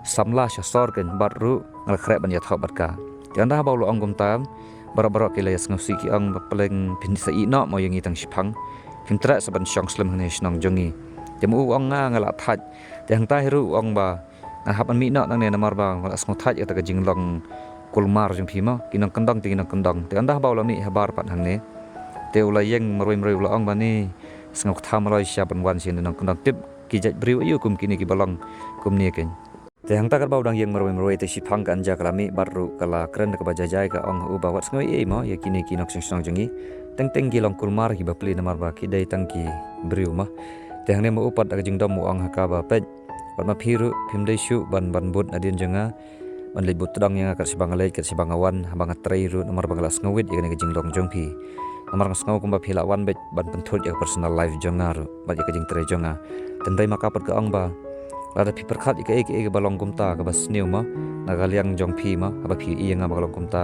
samla sha sor kein, bad ruh nga la khreh ban ïathoh bad ka. Te ynda haba u la ong kumta, baroh baroh ki la ïasngewsih ki ong ba pleng phin sa ïeh noh mo ïa ngi tang shiphang. Phim treh sa ban shong slem hangne ha shnong jong ngi. Te ma u ong nga, nga la thait. Te hangta hi ruh u ong ba ngan hap ban mih noh nangne namar ba nga la sngewthait ïa kata ka jinglong kulmar jong phi mo. Ki nongkyndong te ki nongkyndong. Te ynda haba u la mih habar pat hangne, te u la ïeng marwei marwei u la ong ba ni, sngew kata maloi shisha ban wan sha ïing nongkyndong, tip ki jait briew aïu kum kine kiba long kumne kein. Te hangta katba u dang ïeng marwei marwei te shiphang ka Anja ka la mih bad ruh ka la kren da kaba jai jai, ka ong ha u ba wat sngew ei ei mo ïa kine ki nongshong shnong jong ngi. Teng teng ki long kulmar kiba pli namar ba ki dei tang ki briew mo. Te hangne ma u pat da ka jingdom u ong ha ka ba peit, wat ma phi ruh phim dei shuh ban, ban bud nadien jong nga, ban leit bud tdong ïa nga kat shaba nga leit, kat shaba nga wan, haba nga trei ruh, namar ba nga la sngewwit ïa kane ka jinglong jong phi. Namar nga sngew kumba phi la wan beit ban pynthut ïa ka personal life jong nga ruh bad ïa ka jingtrei jong nga. Te hynrei ma ka pat ka ong ba Lada phi pyrkhat ïa kaei kaei kaba long kumta kaba sniew ma na ka liang jong phi ma, haba phi ïohi ïa nga ba ka long kumta,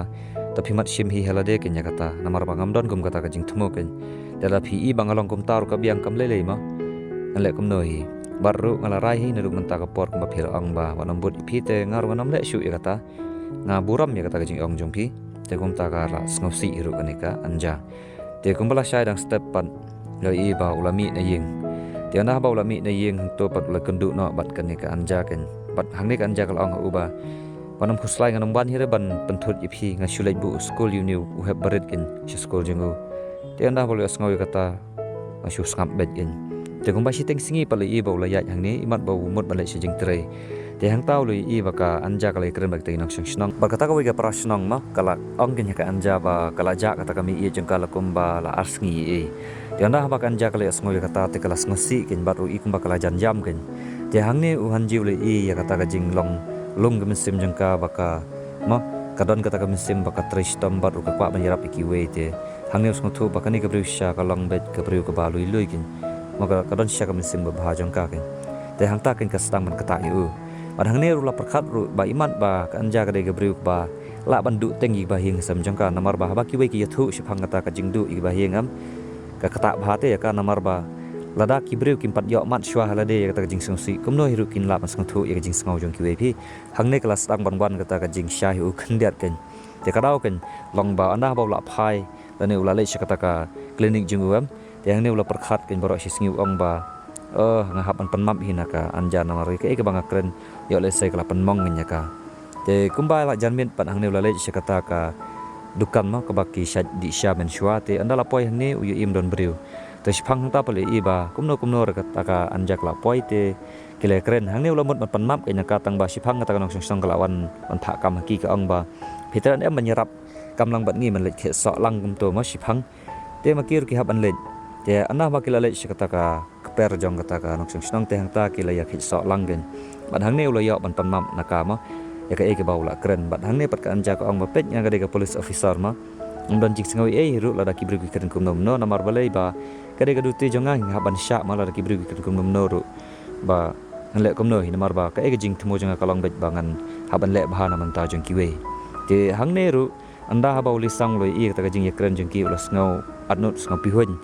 to phi mat shim hi ha lade kein ïa kata, namar ba ngam don kum kata ka jingthmu kein. Te lada phi ïohi ba nga long kumta ruh ka biang kam lei lei ma, ngan leh kumno hi. Bad ruh nga la rai hi naduh mynta ka por kumba phi la ong ba wat nym bud ïa phi, te nga ruh ngan nym leh shuh ïa kata. Nga burom ïa kata ka jingong jong phi. Te kumta ka la sngewsih hi ruh kane ka Anja. Te kumba la shai dang step pat la ïohi ba u la mih na ïing. Te ynda haba u la mih na ïing hangto pat u la kynduh noh bad kane ka Anja kein. Bad hangne ka Anja ka la ong ha u ba, wat nym khuslai, ngan nym wan hi re ban pynthut ïa phi, nga shu leit buh u skul ïa une u hep barit kein sha skul jong u. Te ynda haba u la ïohsngew ïa kata, nga shu sngap beit kein. Te kumba shiteng sngi pat la ïohi ba u la ïaid hangne, imat ba u mut ban leit sha jingtrei. Te hangta u la ïohi ba ka Anja ka la ïakren bad kita ki nongshong shnong. Bad kata kawei ka para shnong ma ka la ong kein ha ka Anja ba ka la jah kata ka mei-ïeit jong ka la kumba la ar sngi ei. Te ynda haba ka Anja ka la ïohsngew ïa kata te ka la sngewsih kein bad ruh i kumba ka la jan ïam kein. Te hangne u Hanji u la ïohi ïa kata ka jinglong lung ka mynsiem jong ka ba ka ma ka don kata ka mynsiem ba ka trei shitom bad ruh ka kwah ban ïarap ïa kiwei. Te hangne u sngewthuh ba kane ka briew shisha ka long beit ka briew kaba lui lui kein. Ma ka, ka don shisha ka mynsiem babha jong ka kein. Te hangta kein ka sdang ban ktah ïa u. Bad hangne ruh la pyrkhat ruh ba imat ba ka Anja ka dei ka briew kaba lah ban duh teng ïa kiba ha ïing ha sem jong ka, namar ba haba kiwei ki ïathuh shaphang kata ka jingduh ïa kiba ha ïing em, ka ktah bha te ïa ka, namar ba lada ki briew kim pat ïoh mad shuwa ha lade ïa kata ka jingsngewsih, kumno hi ruh kin lah ban sngewthuh ïa ka jingsngew jong kiwei phi. Hangne ka la sdang ban wan kata ka jingshai ha u khyndiat kein. Te ka daw kein long ba ynda haba u la phai lane u la leit sha kata ka klinik jong u em. Te hangne u la pyrkhat kein baroh shi sngi u ong ba, eh, nga hap ban pynmap hi na ka Anja namar kaei kaba nga kren, ïoh lehse ka la pynmong kein ïa ka. Te kumba la jan miet pat hangne u la leit sha kata ka dukan ma kaba ki shait dih sha mynshuwa, te ynda la poi hangne u ïohi ym don briew. Te shaphang hangta pat la ïohi ba kumno kumno re kata ka Anja ka la poi, te ki la ïakren. Hangne u la mut ban pynmap kein ïa ka tang ba shaphang kata ka nongshong shnong ka la wan ban phah kam ha ki, ka ong ba, phi treh em ban ïarap kam lang bad ngi ban leit khet soh lang kumto ma shaphang. Te ma ki ruh ki hap ban leit. Te ynda ma ki la leit sha kata ka kper jong kata ka nongshong shnong te hangta ki la ïa khet soh lang kein. Bad hangne u la ïoh ban pynmap na ka ma ïa kaei kaba u la kren. Bad hangne pat ka Anja ka ong ba peit nga ka dei ka police officer ma, ngam don jingsngew ei ei ruh lada ki briew ki kren kumno kumno, namar balei ba ka dei ka duty jong nga, nga hap ban shah ma lada ki briew ki kren kumno kumno ruh. Ba ngan leh kumno hi namar ba kaei ka jingthmu jong nga ka long beit ba ngan hap ban leh bha na bynta jong kiwei. Te hangne ruh ynda haba u Lisang u la ïohi ïa kata ka jingïakren jong ki u la sngew atnud, sngew pihuiñ.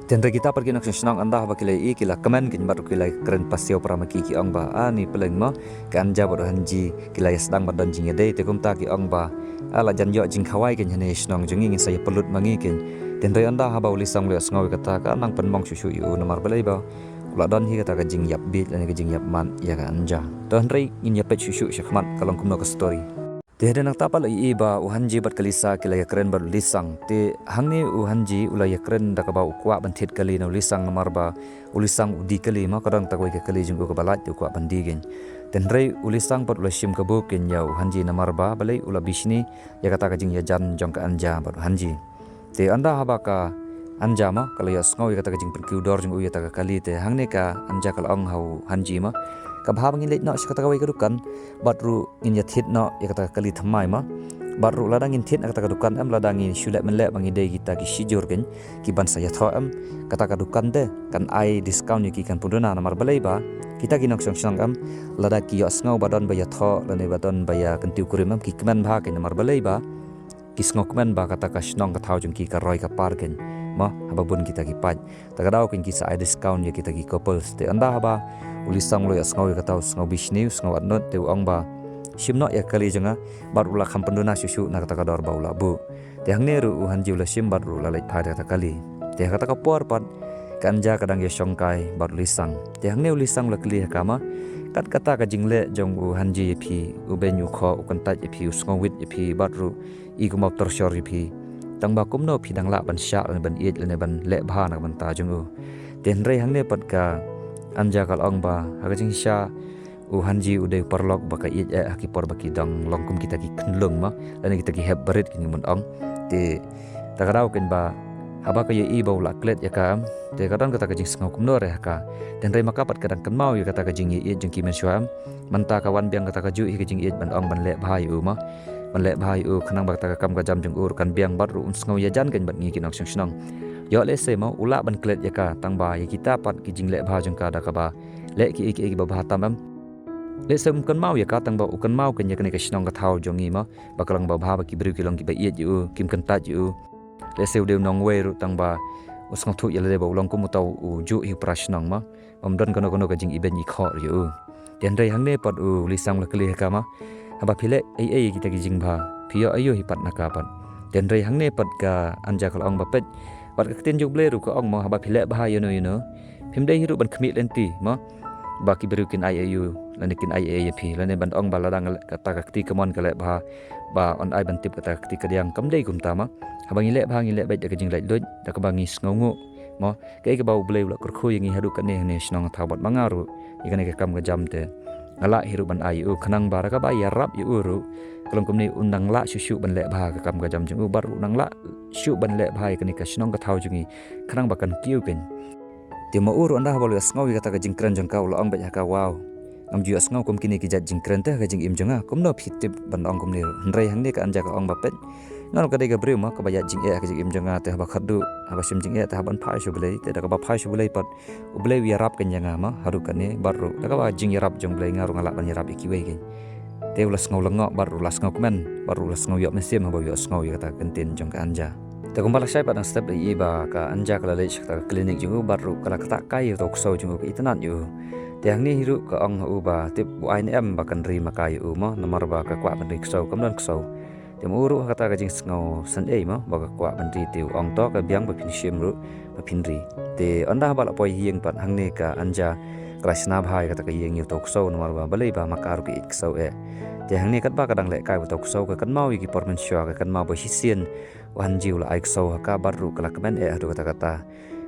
Te hynrei kita pat ki nongshong shnong ynda haba ki la ïohi ki la kmen kein bad ruh ki la kren pasiaw para ma ki, ki ong ba, ani pylleng ma, ka Anja bad u Hanji ki la ïa sdang ban don jingïadei. Te kumta ki ong ba, a la jan ïoh jingkhawai kein hangne shnong jong ngi, ngin sa ïa pynlut ma ngi kein. Te hynrei ynda haba u Lisang u la ïohsngew ïa kata ka nang pynmong shuh shuh ïa u namar balei ba u la don hi kata ka jingïap bieit lane ka jingïap mad ïa ka Anja. To hynrei ngin ïa peit shuh shuh sha khmat ka long kumno ka story. Te hadien nangta pat la ïohi ba u Hanji bad ka Lisa ki la ïakren bad u Lisang. Te hangne u Hanji u la ïakren da kaba u kwah ban thied kali na u Lisang namar ba u Lisang u die kali ma, ka don kata kawei ka kali jong u kaba lait te u kwah ban die kein. Te hynrei u Lisang pat u la shim kabu kein ïa u Hanji namar ba balei u la bishni ïa kata ka jingïajan jong ka Anja bad u Hanji. Te ynda haba ka Anja ma ka la ïohsngew ïa kata ka jingpynkiew dor jong u ïa kata ka kali, te hangne ka Anja ka la ong ha u Hanji ma, ka bha ba ngin leit noh sha kata kawei ka dukan bad ruh ngin ïa thied noh ïa kata ka kali thymmai ma. Bad ruh lada ngin thied na kata ka dukan em, lada ngin shu leh mynleh ba ngi dei kita ki shijur kein ki ban sa ïathoh em, kata ka dukan te kan ai discount ïa ki, kan pynduna namar balei ba kita ki nongshong shnong em, lada ki ïohsngew ba don ba ïathoh lane ba don ba ïa kyntiew kurim em, ki kmen bha kein namar balei ba ki sngewkmen ba kata ka shnong ka thaw jong ki ka roi ka par kein ma, haba bun kita ki paid. Ta ka daw kein ki sa ai discount ïa kita ki couples. Te ynda haba u Lisang u la ïohsngew ïa kata u sngew bishni, u sngew atnud, te u ong ba, shim noh ïa ka kali jong nga bad u la kham pynduna shuh shuh na kata ka dor ba u la buh. Te hangne ruh u Hanji u la shim bad ruh u la leit phai da kata ka kali. Te ha kata ka por pat ka Anja ka dang ïashongkai bad u Lisang. Te hangne u Lisang u la kylli ha ka ma, kat kata ka jingleh jong u Hanji ïa phi, u beiñ u khoh, u kyntait ïa phi, u sngewwit ïa phi bad ruh i kumba u tyrshor ïa phi, tang ba kumno phi dang lah ban shah lane ban ïeit lane ban leh bha na ka bynta jong u. Te hynrei hangne pat ka Anja ka la ong ba ha ka jingshisha u Hanji u dei u paralok ba ka ïeit eh ha ki por ba ki dang long kum kita ki khunlung ma, lane kita ki hep barit ki, ngi mut ong. Te ta ka daw kein ba haba ka ïohi ba u la klet ïa ka em, te ka don kata ka jingsngew kumno re ha ka. Te hynrei ma ka pat ka dang kynmaw ïa kata ka jingïeit jong ki mynshuwa em. Mynta ka wan biang kata kajuh hi ka jingïeit ban ong ban leh bha ïa u ma, ban leh bha ïa u, khnang ba kata ka kam ka jam jong u ruh kan biang bad ruh un sngew ïajan kein bad ngi ki nongshong shnong. Ïoh lehse ma u lah ban klet ïa ka, tang ba ïa kita pat ki jingleh bha jong ka da kaba leh kiei kiei kiba bha tam em, Lehse um kynmaw ïa ka tang ba u kynmaw keiñ ïa kane ka shnong ka thaw jong ngi mo, ba ka long ba bha ba ki briew ki long kiba ïeit ïa u, kim kyntait ïa u. Lehse u dei u nongwei ruh tang ba u sngewthuh ïa lade ba u long kum uta u juh hi u para shnong mo. Ym don kano kano ka jingibeiñ ikhoh ïa u. Te hynrei hangne pat u Lisang u la kylli ha ka mo, haba phi leh ei ei kita ki jingbha, phi ïoh aïu hi pat na ka pat? Te hynrei hangne pat ka Anja ka la ong ba peit, bad ka ktien jong U Blei ruh ka ong mo, haba phi leh bha ïano ïano, phim dei hi ruh ban khmih lynti mo, ba ki briew kin ai aïu lane kin ai ei ïa phi, lane ban ong ba lada nga leh kata ka kti kamon ka leh bha, ba yn ai ban tip kata ka kti kadiang. Kam dei kumta mo. Haba ngi leh bha ngi leh beit da ka jinglaitluid, da kaba ngi sngewnguh mo. Kaei kaba U Blei u la kyrkhu ïa ngi haduh katne hangne shnong thaw bad ma nga ruh, ïa kane ka kam ka jam te nga lah hi ruh ban ai ïa u, khnang ba da kaba ïarap ïa u ruh, ka long kumne un nang lah shuh shuh ban leh bha ka kam ka jam jong u, bad ruh nang lah shuh ban leh bha ïa kane ka shnong ka thaw jong ngi, khnang ba kan kiew keiñ. Te ma u ruh ynda haba u la ïohsngew ïa kata ka jingkren jong ka u la ong beit ha ka, wow, ngam ju ïohsngew kum kine ki jait jingkren te ha ka jingim jong nga, kumno phi tip ban ong kumne ruh? Hynrei hangne ka Anja ka ong ba peit, nga ruh ka dei ka briew mo kaba ïaid jingeh ha ka jingim jong nga, te haba khatduh haba shim jingeh te haba phai sha U Blei, te da kaba phai sha U Blei pat U Blei u ïarap keiñ ïa nga mo haduh katne, bad ruh da kaba jingïarap jong U Blei nga ruh nga lah ban ïarap ïa kiwei keiñ. Te u la sngew lyngngoh bad ruh u la sngewkmen bad ruh u la sngew ïoh mynsiem haba u ïohsngew ïa kata ka kyntien jong ka Anja. Te kumba lashai pat dang step la ïohi ba ka Anja ka la leit sha kata ka klinik jong u bad ruh ka la ktah kai ïa uta u ksew jong u, ka itynnad ïa u. Te hangne hi ruh ka ong ha u ba tip u ai ne em ba kan ri ma ka ïa u mo, namar ba ka kwah ban ri ksew kam don ksew. Te ma u ruh ha kata ka jingsngew sngewsih mo ba ka kwah ban ri, te u ong to ka biang ba phin shim ruh ba phin ri. Te ynda haba la poi ha ïing pat hangne ka Anja ka la shna bha ïa kata ka ïing ïa uta u ksew namar ba balei ba ma ka ruh ka ïeit ksew eh. Te hangne katba ka dang lehkai uta u ksew ka kynmaw ïa ki por mynshuwa, ka kynmaw ba shisien u Hanji u la ai ksew ha ka bad ruh ka la kmen eh haduh katta katta.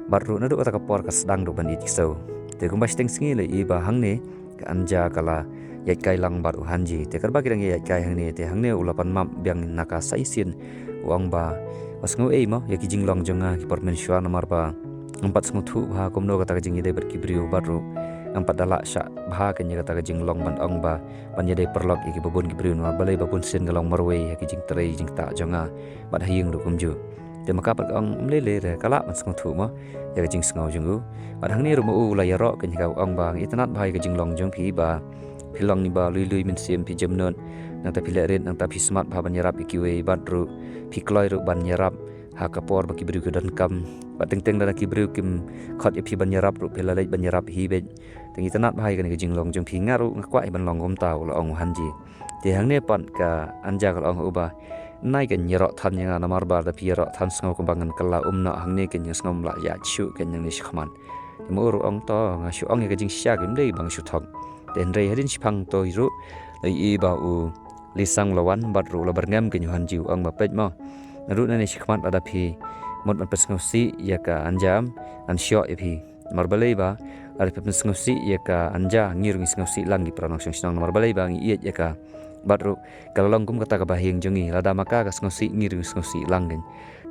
Bad ruh naduh kata ka por ka sdang ruh ban ïeit ksew. Te kumba shiteng sngi la ïohi ba hangne ka Anja ka la ïaid kai lang bad u Hanji. Te katba ki dang ïaid kai hangne te hangne u la pan map biang na ka sa shisien, u ong ba, wat sngew ei mo ïa ki jinglong jong nga ki por mynshuwa namar ba ngam pat sngewthuh bha kumno kata ka jingïadei bad ki briew bad ruh ngam pat da lah shah bha keiñ ïa kata ka jinglong ban ong ba ban ïadei paralok ïa kiba bun ki briew namar balei ba bun sien ka long marwei ha ki jingtrei jingktah jong nga bad ha ïing ruh kumjuh. Te ma ka pat ka ong, ym lei lei re, ka lah ban sngewthuh mo ïa ka jingsngew jong u. Bad hangne ruh ma u la ïaroh keiñ ha ka, u ong ba nga itynnad bha ïa ka jinglong jong phi ba phi long iba lui lui mynsiem, phi jemnud, nangta phi leh rit, nangta phi smat bha ban ïarap ïa kiwei bad ruh phi kloi ruh ban ïarap ha ka por ba ki briew ki donkam. Bad teng teng lada ki briew kim khot ïa phi ban ïarap ruh phi la leit ban ïarap hi beit. Te nga itynnad bha ïa kane ka jinglong jong phi, nga ruh nga kwah hi ban long kumta, u la ong u Hanji. Te hangne pat ka Anja ka la ong ha u ba, nai keiñ ïaroh than ïa nga namar ba da phi ïaroh than sngew kumba ngan kylla um noh hangne keiñ, nga sngew ym lah ïaid shuh keiñ nangne shakhmat. Te ma u ruh u ong to nga shu ong ïa ka jingshisha, kim dei ba nga shu thok. Te hynrei hadien shiphang to hi ruh la ïohi ba u Lisang u la wan bad ruh u la byrngem keiñ, u Hanji u ong ba peit mo, naduh nangne shakhmat lada phi mut ban pynsngewsih ïa ka Anja, ngan shoh ïa phi. Namar balei ba lada phi pynsngewsih ïa ka Anja, ngi ruh ngi sngewsih lang, ki para nongshong shnong, namar balei ba ngi ïeit ïa ka. Bad ruh ka la long kum kata ka bahaïing jong ngi, lada ma ka ka sngewsih ngi ruh ngi sngewsih lang keiñ.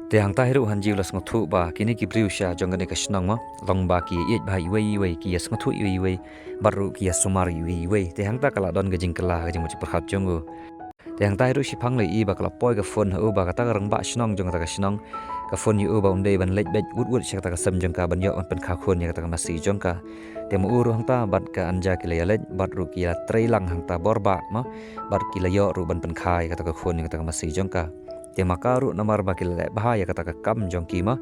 Te hangta hi ruh u Hanji u la sngewthuh ba kine ki briew sha jong kane ka shnong mo, long ba ki ïeit bha iwei iwei, ki ïa sngewthuh iwei iwei bad ruh ki ïa sumar iwei iwei. Te hangta ka la don ka jingkylla ha ka jingmut jingpyrkhat jong u. Te hangta hi ruh shiphang la ïohi ba ka la poi ka phone ha u ba kata ka rangbah shnong jong kata ka shnong ka phone ïa u ba un dei ban leit beit wut wut sha kata ka sem jong ka ban ïoh ban pynkha khun ïa kata ka masi jong ka. Te ma u ruh hangta bad ka Anja ki la ïaleit bad ruh ki la trei lang hangta bor bah mo, bad ki la ïoh ruh ban pynkha ïa kata ka khun ïa kata ka masi jong ka. Te ma ka ruh namar ba ki la leh bha ïa kata ka kam jong ki mo,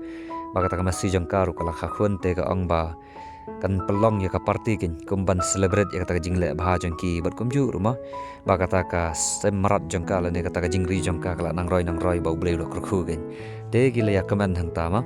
ba kata ka masi jong ka ruh ka la kha khun, te ka ong ba kan pynlong ïa ka party keiñ kum ban celebrate ïa kata ka jingleh bha jong ki bad kumjuh ruh mo ba kata ka sem mrad jong ka lane kata ka jingri jong ka ka la nang roi nang roi ba U Blei u la kyrkhu keiñ. Te ki la ïa kmen hangta mo.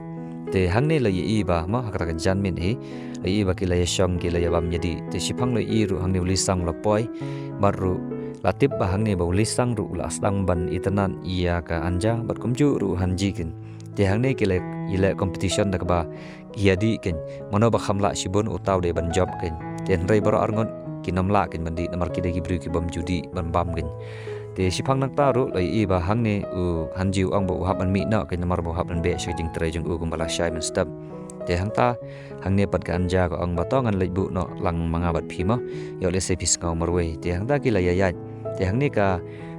Te hangne la ïohi ba mo ha kata ka janmiet hi la ïohi ba ki la ïa shong, ki la ïa bam ïa dih. Te shiphang la ïohi ruh hangne u Lisang u la poi bad ruh la tip ba hangne ba u Lisang ruh u la sdang ban itynnad ïa ka Anja bad kumjuh ruh u Hanji keiñ. Te hangne ki la ïaleh competition da kaba ki ïa dih keiñ, mano ba kham lah shibun uta u dei ban jop keiñ. Te hynrei baroh arngut kim lah keiñ ban dih namar ki dei ki briew ki bym ju dih ban bam keiñ. Te shiphang nangta ruh la ïohi ba hangne u Hanji u ong ba u hap ban mih noh keiñ namar ba u hap ban beh sha ka jingtrei jong u kumba lashai mynstep. Te hangta hangne pat ka Anja ka ong ba to ngan leit buh noh lang ma nga bad phi mo, ïoh lehse phi sngew marwei. Te hangta ki la ïa ïaid. Te hangne ka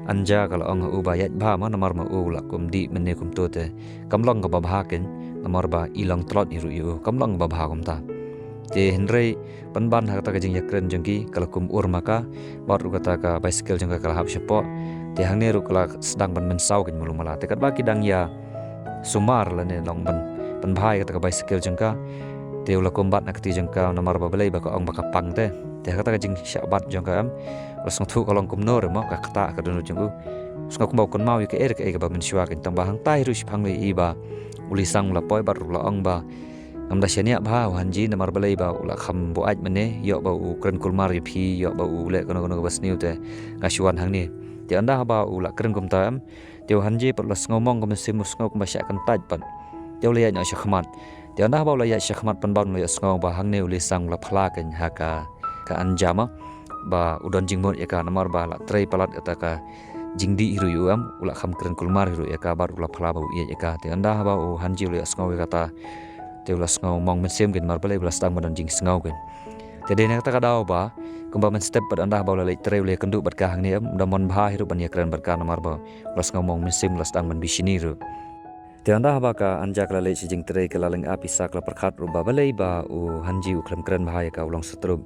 Anja ka la ong ha u ba ïaid bha mo namar ma u la kum dih mynne kumto te kam long kaba bha keiñ, namar ba i long tlot hi ruh ïa u, kam long kaba bha kumta. Te hynrei pynban ha kata ka jingïakren jong ki ka la kum ur ma ka, bad ruh kata ka bicycle jong ka ka la hap shapoh. Te hangne ruh ka la sdang ban mynsaw kein malu mala. Te katba ki dang ïa sumar lane long ban pynbha ïa kata ka bicycle jong ka, te u la kumbat na kti jong ka namar ba balei ba ka ong ba ka pang te. Te ha kata ka jingshah bat jong ka em, u la sngewthuh ka long kumno re mo, ka ktah ka dohnud jong u. Sngew kumba u kynmaw ïa kaei re kaei kaba mynshuwa kein, tang ba hangta hi ruh shiphang la ïohi ba u Lisang u la poi bad ruh u la ong ba ngam da shaniah bha u Hanji namar balei ba u la kham buaid mynne, ïoh ba u kren kulmar ïa phi, ïoh ba u leh kano kano kaba sniew te nga shu wan hangne. Te ynda haba u la kren kumta em, te u Hanji pat u la sngew mong ka mynsiem, u sngew kumba shah kyntait pat. Te u la ïaid noh shakhmat. Te ynda haba u la ïaid shakhmat pynban u la ïohsngew ba hangne u Lisang u la phla kein ha ka, ka Anja ma, ba u don jingmut ïa ka namar ba la trei palat kata ka jingdih hi ruh ïa u em, u la kham kren kulmar hi ruh ïa ka bad u la phla ba u ïeit ïa ka. Te ynda haba u Hanji u la ïohsngew ïa kata, te u la sngew mong mynsiem kein namar balei ba la sdang ban don jingsngew kein. Te dei na kata ka daw ba kumba mynstep pat ynda haba u la leit trei u la ïakynduh bad ka hangne em, u da mon bha hi ruh ban ïakren bad ka namar ba u la sngew mong mynsiem, u la sdang ban bishni ruh. Te ynda haba ka Anja ka la leit sha jingtrei, ka la lyngngoh pisa, ka la pyrkhat ruh ba balei ba u Hanji u khlem kren bha ïa ka, u long satrup.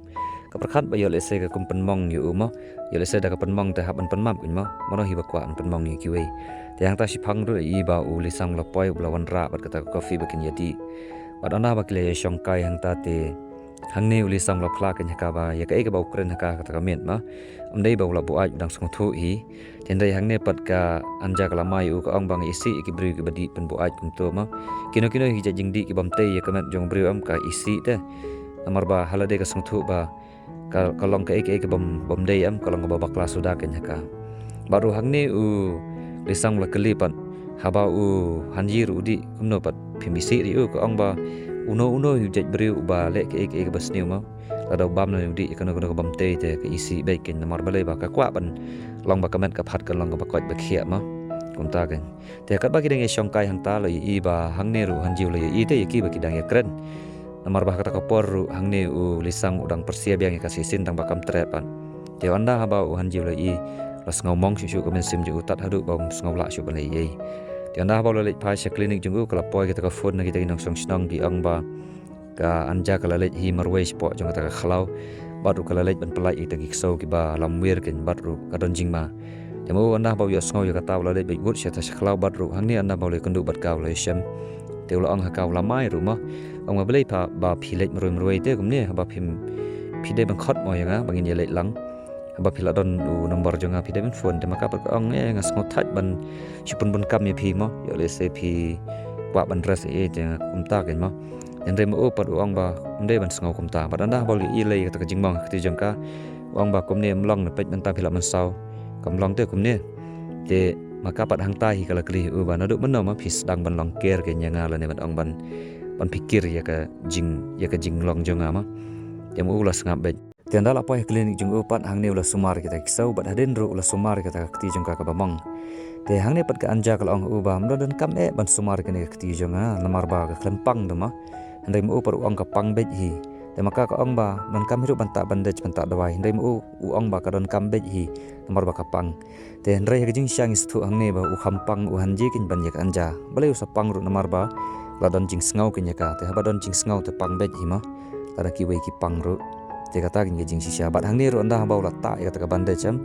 Ka pyrkhat ba ïoh lehse ka kum pynmong ïa u mo. Ïoh lehse da ka pynmong te hap ban pynmap kein mo. Mano hi ba kwah ban pynmong ïa kiwei. Te hangta shiphang ruh la ïohi ba u Lisang u la poi, u la wanrah bad kata ka coffee ba kin ïadih. Bad ynda haba ki la ïashongkai hangta te hangne u Lisang u la phla kein ha ka ba ïa kaei kaba u kren ha ka, kata ka miet ma, ym dei ba u la buaid, u dang sngewthuh hi. Te hynrei hangne pat ka Anja ka la mai ïa u, ka ong ba nga isih ïa ki briew kiba dih pynbuaid kumto ma. Kino kino hi jait jingdih ki bym tei ïa ka met jong u briew em, ka isih te. Namar ba ha lade ka sngewthuh ba ka, ka long kaei kaei ka bym, bym dei em, ka long kaba bakla suda kein ha ka. Bad ruh hangne u Lisang u la kylli pat, haba u Hanji ruh u dih kumno pat phim isih ri u, ka ong ba uno uno hi u jait briew uba leh kaei kaei kaba sniew ma, lada u bam lane u dih ïa kano kano ka bym tei te ka isih beit kein namar balei ba ka kwah ban long ba ka met ka phad kan long kaba koit ba khiah ma. Kumta kein. Te katba ki dang ïashongkai hangta la ïohi ba hangne ruh u Hanji u la ïohi te ïa ki ba ki dang ïakren. Namar ba ha kata ka por ruh hangne u Lisang u dang pyrshah biang ïa ka shisien tang ba kam treh pat. Te ynda haba u Hanji u la ïohi, la sngew mong shuh shuh ka mynsiem jong u tad haduh ba um sngew lah shuh ban leh ei ei. Te ynda haba u la leit phai sha klinik jong u, ka la poi kata ka phone na kita ki nongshong shnong, ki ong ba ka Anja ka la leit hi marwei shapoh jong kata ka khlaw. Bad ruh ka la leit ban pyllait ïa kita ki ksew kiba lamwir kein bad ruh ka don jingma. Te ma u ynda haba u ïohsngew ïa kata u la leit beit wut sha ta sha khlaw bad ruh hangne ynda haba u la ïakynduh bad ka u la ïashem. Te u la ong ha ka, u la mai ruh ma. Ong ma balei pha ba phi leit marwei marwei te kumne, haba phim, phi dei ban khot mo ïa nga ba ngin ïaleit lang. Haba phi la don u number jong nga phi dei ban phone. Te ma ka pat ka ong, eh, nga sngewthait ban shu pynbun kam ïa phi mo. Ïoh lehse phi kwah ban rest ei ei te nga kumta kein mo. Hynrei ma u pat u ong ba ym dei ban sngew kumta. Bad ynda haba u la ïohi lei kata ka jingmong ha kti jong ka, u ong ba kumne ym long ne, peit mynta phi la mynsaw. Kam long te kumne. Te ma ka pat hangta hi ka la kylli u ba naduh mynno ma phi sdang ban long care kein ïa nga lane ban ong ban, ban phikir ïa ka jing, ïa ka jinglong jong nga ma. Te ma u la sngap beit. Te ynda la poi ha klinik jong u pat hangne u la sumar kita ki ksew bad hadien ruh u la sumar kita ka kti jong ka kaba mong. Te hangne pat ka Anja ka la ong ha u ba ym don donkam eh ban sumar kane ka kti jong nga namar ba ka khlem pang te ma. Hynrei ma u pat u ong ka pang beit hi. Te ma ka ka ong ba donkam hi ruh ban tah bandage ban tah dawai, hynrei ma u u ong ba ka donkam beit hi namar ba ka pang. Te hynrei ha ka jingshisha ngi sngewthuh hangne ba u kham pang u Hanji kein ban ïa ka Anja. Balei u sa pang ruh namar ba la don jingsngew kein ïa ka. Te haba don jingsngew te pang beit hi ma. Lada kiwei ki pang ruh. Te kata kein ka jingshisha. Bad hangne ruh ynda haba u la tah ïa kata ka bandage em,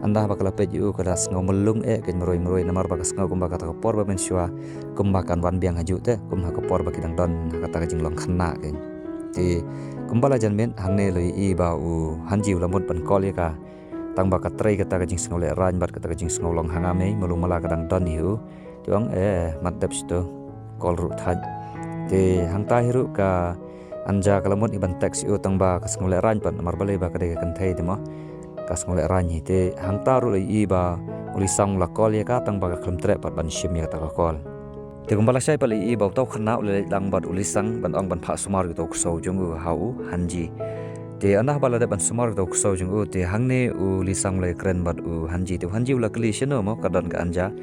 ynda haba ka la peit ïa u ka la sngew myllung eh kein marwei marwei namar ba ka sngew kumba kata ka por ba mynshuwa kumba kan wan biang hajuh te, kum ha ka por ba ki dang don ha kata ka jinglong khynnah kein. Te kumba la jan miet hangne la ïohi ba u Hanji u la mut ban call ïa ka. Tang ba ka trei kata ka jingsngew lehraiñ bad kata ka jingsngew long hangam ei, malu mala ka dang don hi u. Te ong, eh, mat dep shito. Call ruh thait. Te hangta hi ruh ka Anja ka la mut hi ban text hi u tang ba ka sngew lehraiñ pat namar balei ba ka dei ka kynthei te mo. Ka sngew lehraiñ hi te hangta ruh la ïohi ba u Lisang u la call ïa ka tang ba ka khlem treh pat ban shim ïa kata ka call. Te kumba lashai pat la ïohi ba uta u khynnah u la leit lang bad u Lisang ban ong ban phah sumar ïa uta u ksew jong u ha u Hanji. Te ynda ba la dep ban sumar ïa uta u ksew jong u te hangne u Lisang u la ïakren bad u Hanji. Te u Hanji u la kylli shano mo ka don ka Anja.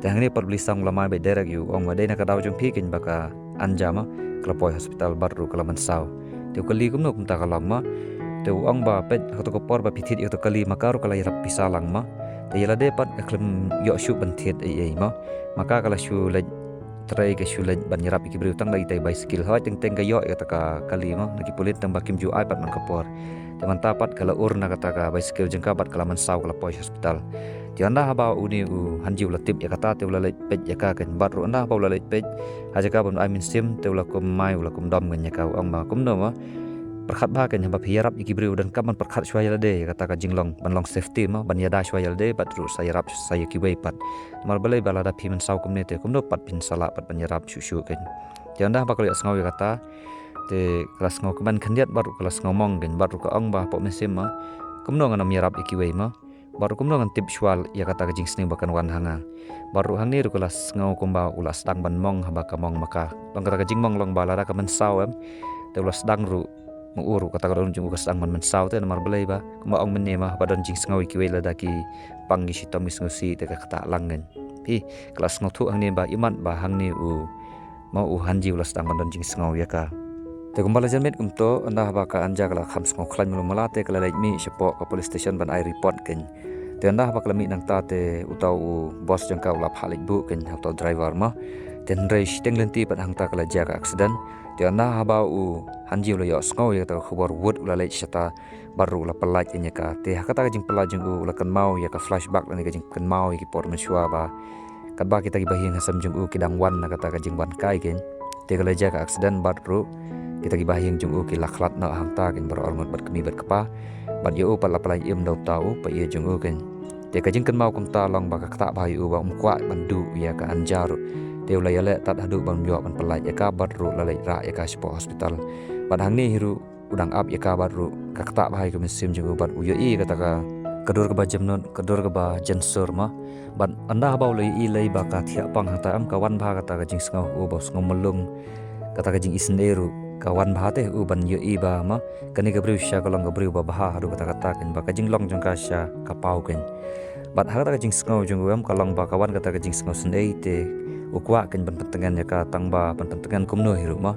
Te hangne pat u Lisang u la mai beit direct ïa u, u ong ba dei na ka daw jong phi kein ba ka Anja ma ka la poi hospital bad ruh ka la mynsaw. Te u kylli kumno kumta ka long ma. Te u ong ba peit ha kato ka por ba phi thied ïa kato ka kali ma ka ruh ka la ïarap pisa lang ma. Te ïa lade pat ka khlem ïoh shuh ban thied ei ei ma. Ma ka ka la shu leit trei ka shu leit ban ïarap ïa ki briew tang da ita i bicycle. Hoi teng teng ka ïoh ïa kata ka kali mo na ki pulit tang ba kim ju ai pat man ka por. Te mynta pat ka la ur na kata ka bicycle jong ka bad ka la mynsaw ka la poi hospital. Te ynda haba une u Hanji u la tip ïa kata te u la leit peit ïa ka kein bad ruh ynda haba u la leit peit ha jaka ban ai mynsiem te u la kum mai u la kum dom kein ïa ka u ong ba kumno mo. Pyrkhat bha kein haba phi ïarap ïa ki briew donkam ban pyrkhat shuwa ïa lade ïa kata ka jinglong ban long safety mo ban ïada shuwa ïa lade bad ruh sa ïarap sa ïa kiwei pat. Namar balei ba lada phi mynsaw kumne te kumno pat phin sa lah pat ban ïarap shuh shuh kein. Te ynda haba ka la ïohsngew ïa kata te ka la sngew kmen khyndiat bad ruh ka la sngew mong kein bad ruh ka ong ba hapoh mynsiem mo kumno ngan ym ïarap ïa kiwei mo. Bad ruh kumno ngan tip shuwa ïa kata ka jingsniew ba kan wan ha nga. Bad ruh hangne ruh ka la sngew kumba u la sdang ban mong haba ka mong ma ka. Long kata ka jingmong long ba lada ka mynsaw em te u la sdang ruh ma u ruh kata ka don jong u ka sdang ban mynsaw te namar balei ba kumba ong mynne ma haba don jingsngew ïa kiwei lada ki pang ki shitom ki sngewsih te ka ktah lang kein. Phi ka la sngewthuh hangne ba imat ba hangne u ma u Hanji u la sdang ban don jingsngew ïa ka. Te kumba la jan miet kumto ynda haba ka Anja ka la kham sngew khlaiñ malu mala te ka la leit mih shapoh ka police station ban ai report kein. Te ynda haba ka la mih nangta te uta u boss jong ka u la phah leit buh kein ha uta u driver mo. Te hynrei shiteng lynti pat hangta ka la jia ka accident. Te ynda haba u Hanji u la ïohsngew ïa kata ka khubor wut u la leit shata bad ruh u la pyllait ïa ka. Te ha kata ka jingpyllait jong u u la kynmaw ïa ka flashback lane ka jingkynmaw ïa ki por mynshuwa ba katba kita ki bahaïing hasem jong u ki dang wan na kata ka jingwan kai kein. Te ka la jia ka accident bad ruh kita ki bahaïing jong u ki la khlad noh hangta kein baroh arngut bad kmie bad kpa. Bad ïa u pat la pyllait im da uta u paidbah jong u kein. Te ka jingkynmaw kumta long ba ka ktah bha ïa u ba um kwah ban duh ïa ka Anja ruh. Te u la ïaleh tad haduh ban ym ïoh ban pyllait ïa ka bad ruh la leit rah ïa ka shapoh hospital. Bad hangne hi ruh u dang ap ïa ka bad ruh ka ktah bha ïa ka mynsiem jong u bad u ïohi kata ka ka dur kaba jemnud ka dur kaba jensur mo. Bad ynda haba u la ïohi lei ba ka thiah pang hangta em ka wan bha kata ka jingsngew u ba u sngew mlung kata ka jingisynei ruh ka wan bha te u ban ïohi ba mo kane ka briew sha ka long ka briew ba bha haduh kata kata kein ba ka jinglong jong ka sha ka paw kein. Bad ha kata ka jingsngew jong u em ka long ba ka wan kata ka jingsngew synei te u kwah kein ban pyntngen ïa ka tang ba ban pyntngen kumno hi ruh mo.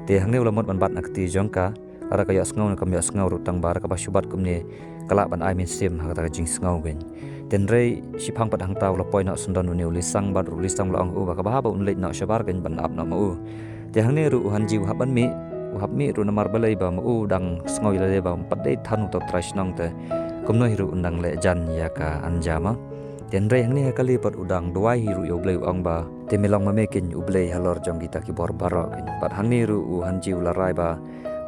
Te hangne u la mut ban bat na kti jong ka lada ka ïohsngew ne kam ïohsngew ruh tang ba lada kaba shu bat kumne ka lah ban ai mynsiem ha kata ka jingsngew kein. Te hynrei shiphang pat hangta u la poi noh syndon une u Lisang bad ruh u Lisang u la ong u ba kaba haba un leit noh shabar kein ban ap noh ma u. Te hangne ruh u Hanji u hap ban mih u hap mih ruh namar balei ba ma u dang sngew ïa lade ba um pat dei than uta u trai shnong te kumno hi ruh un dang leh jan ïa ka Anja mo. Te hynrei hangne ha kali pat u dang duwai hi ruh ïa U Blei u ong ba te me long ma me kein U Blei halor jong kita ki bor baroh kein. Bad hangne ruh u Hanji u la rai ba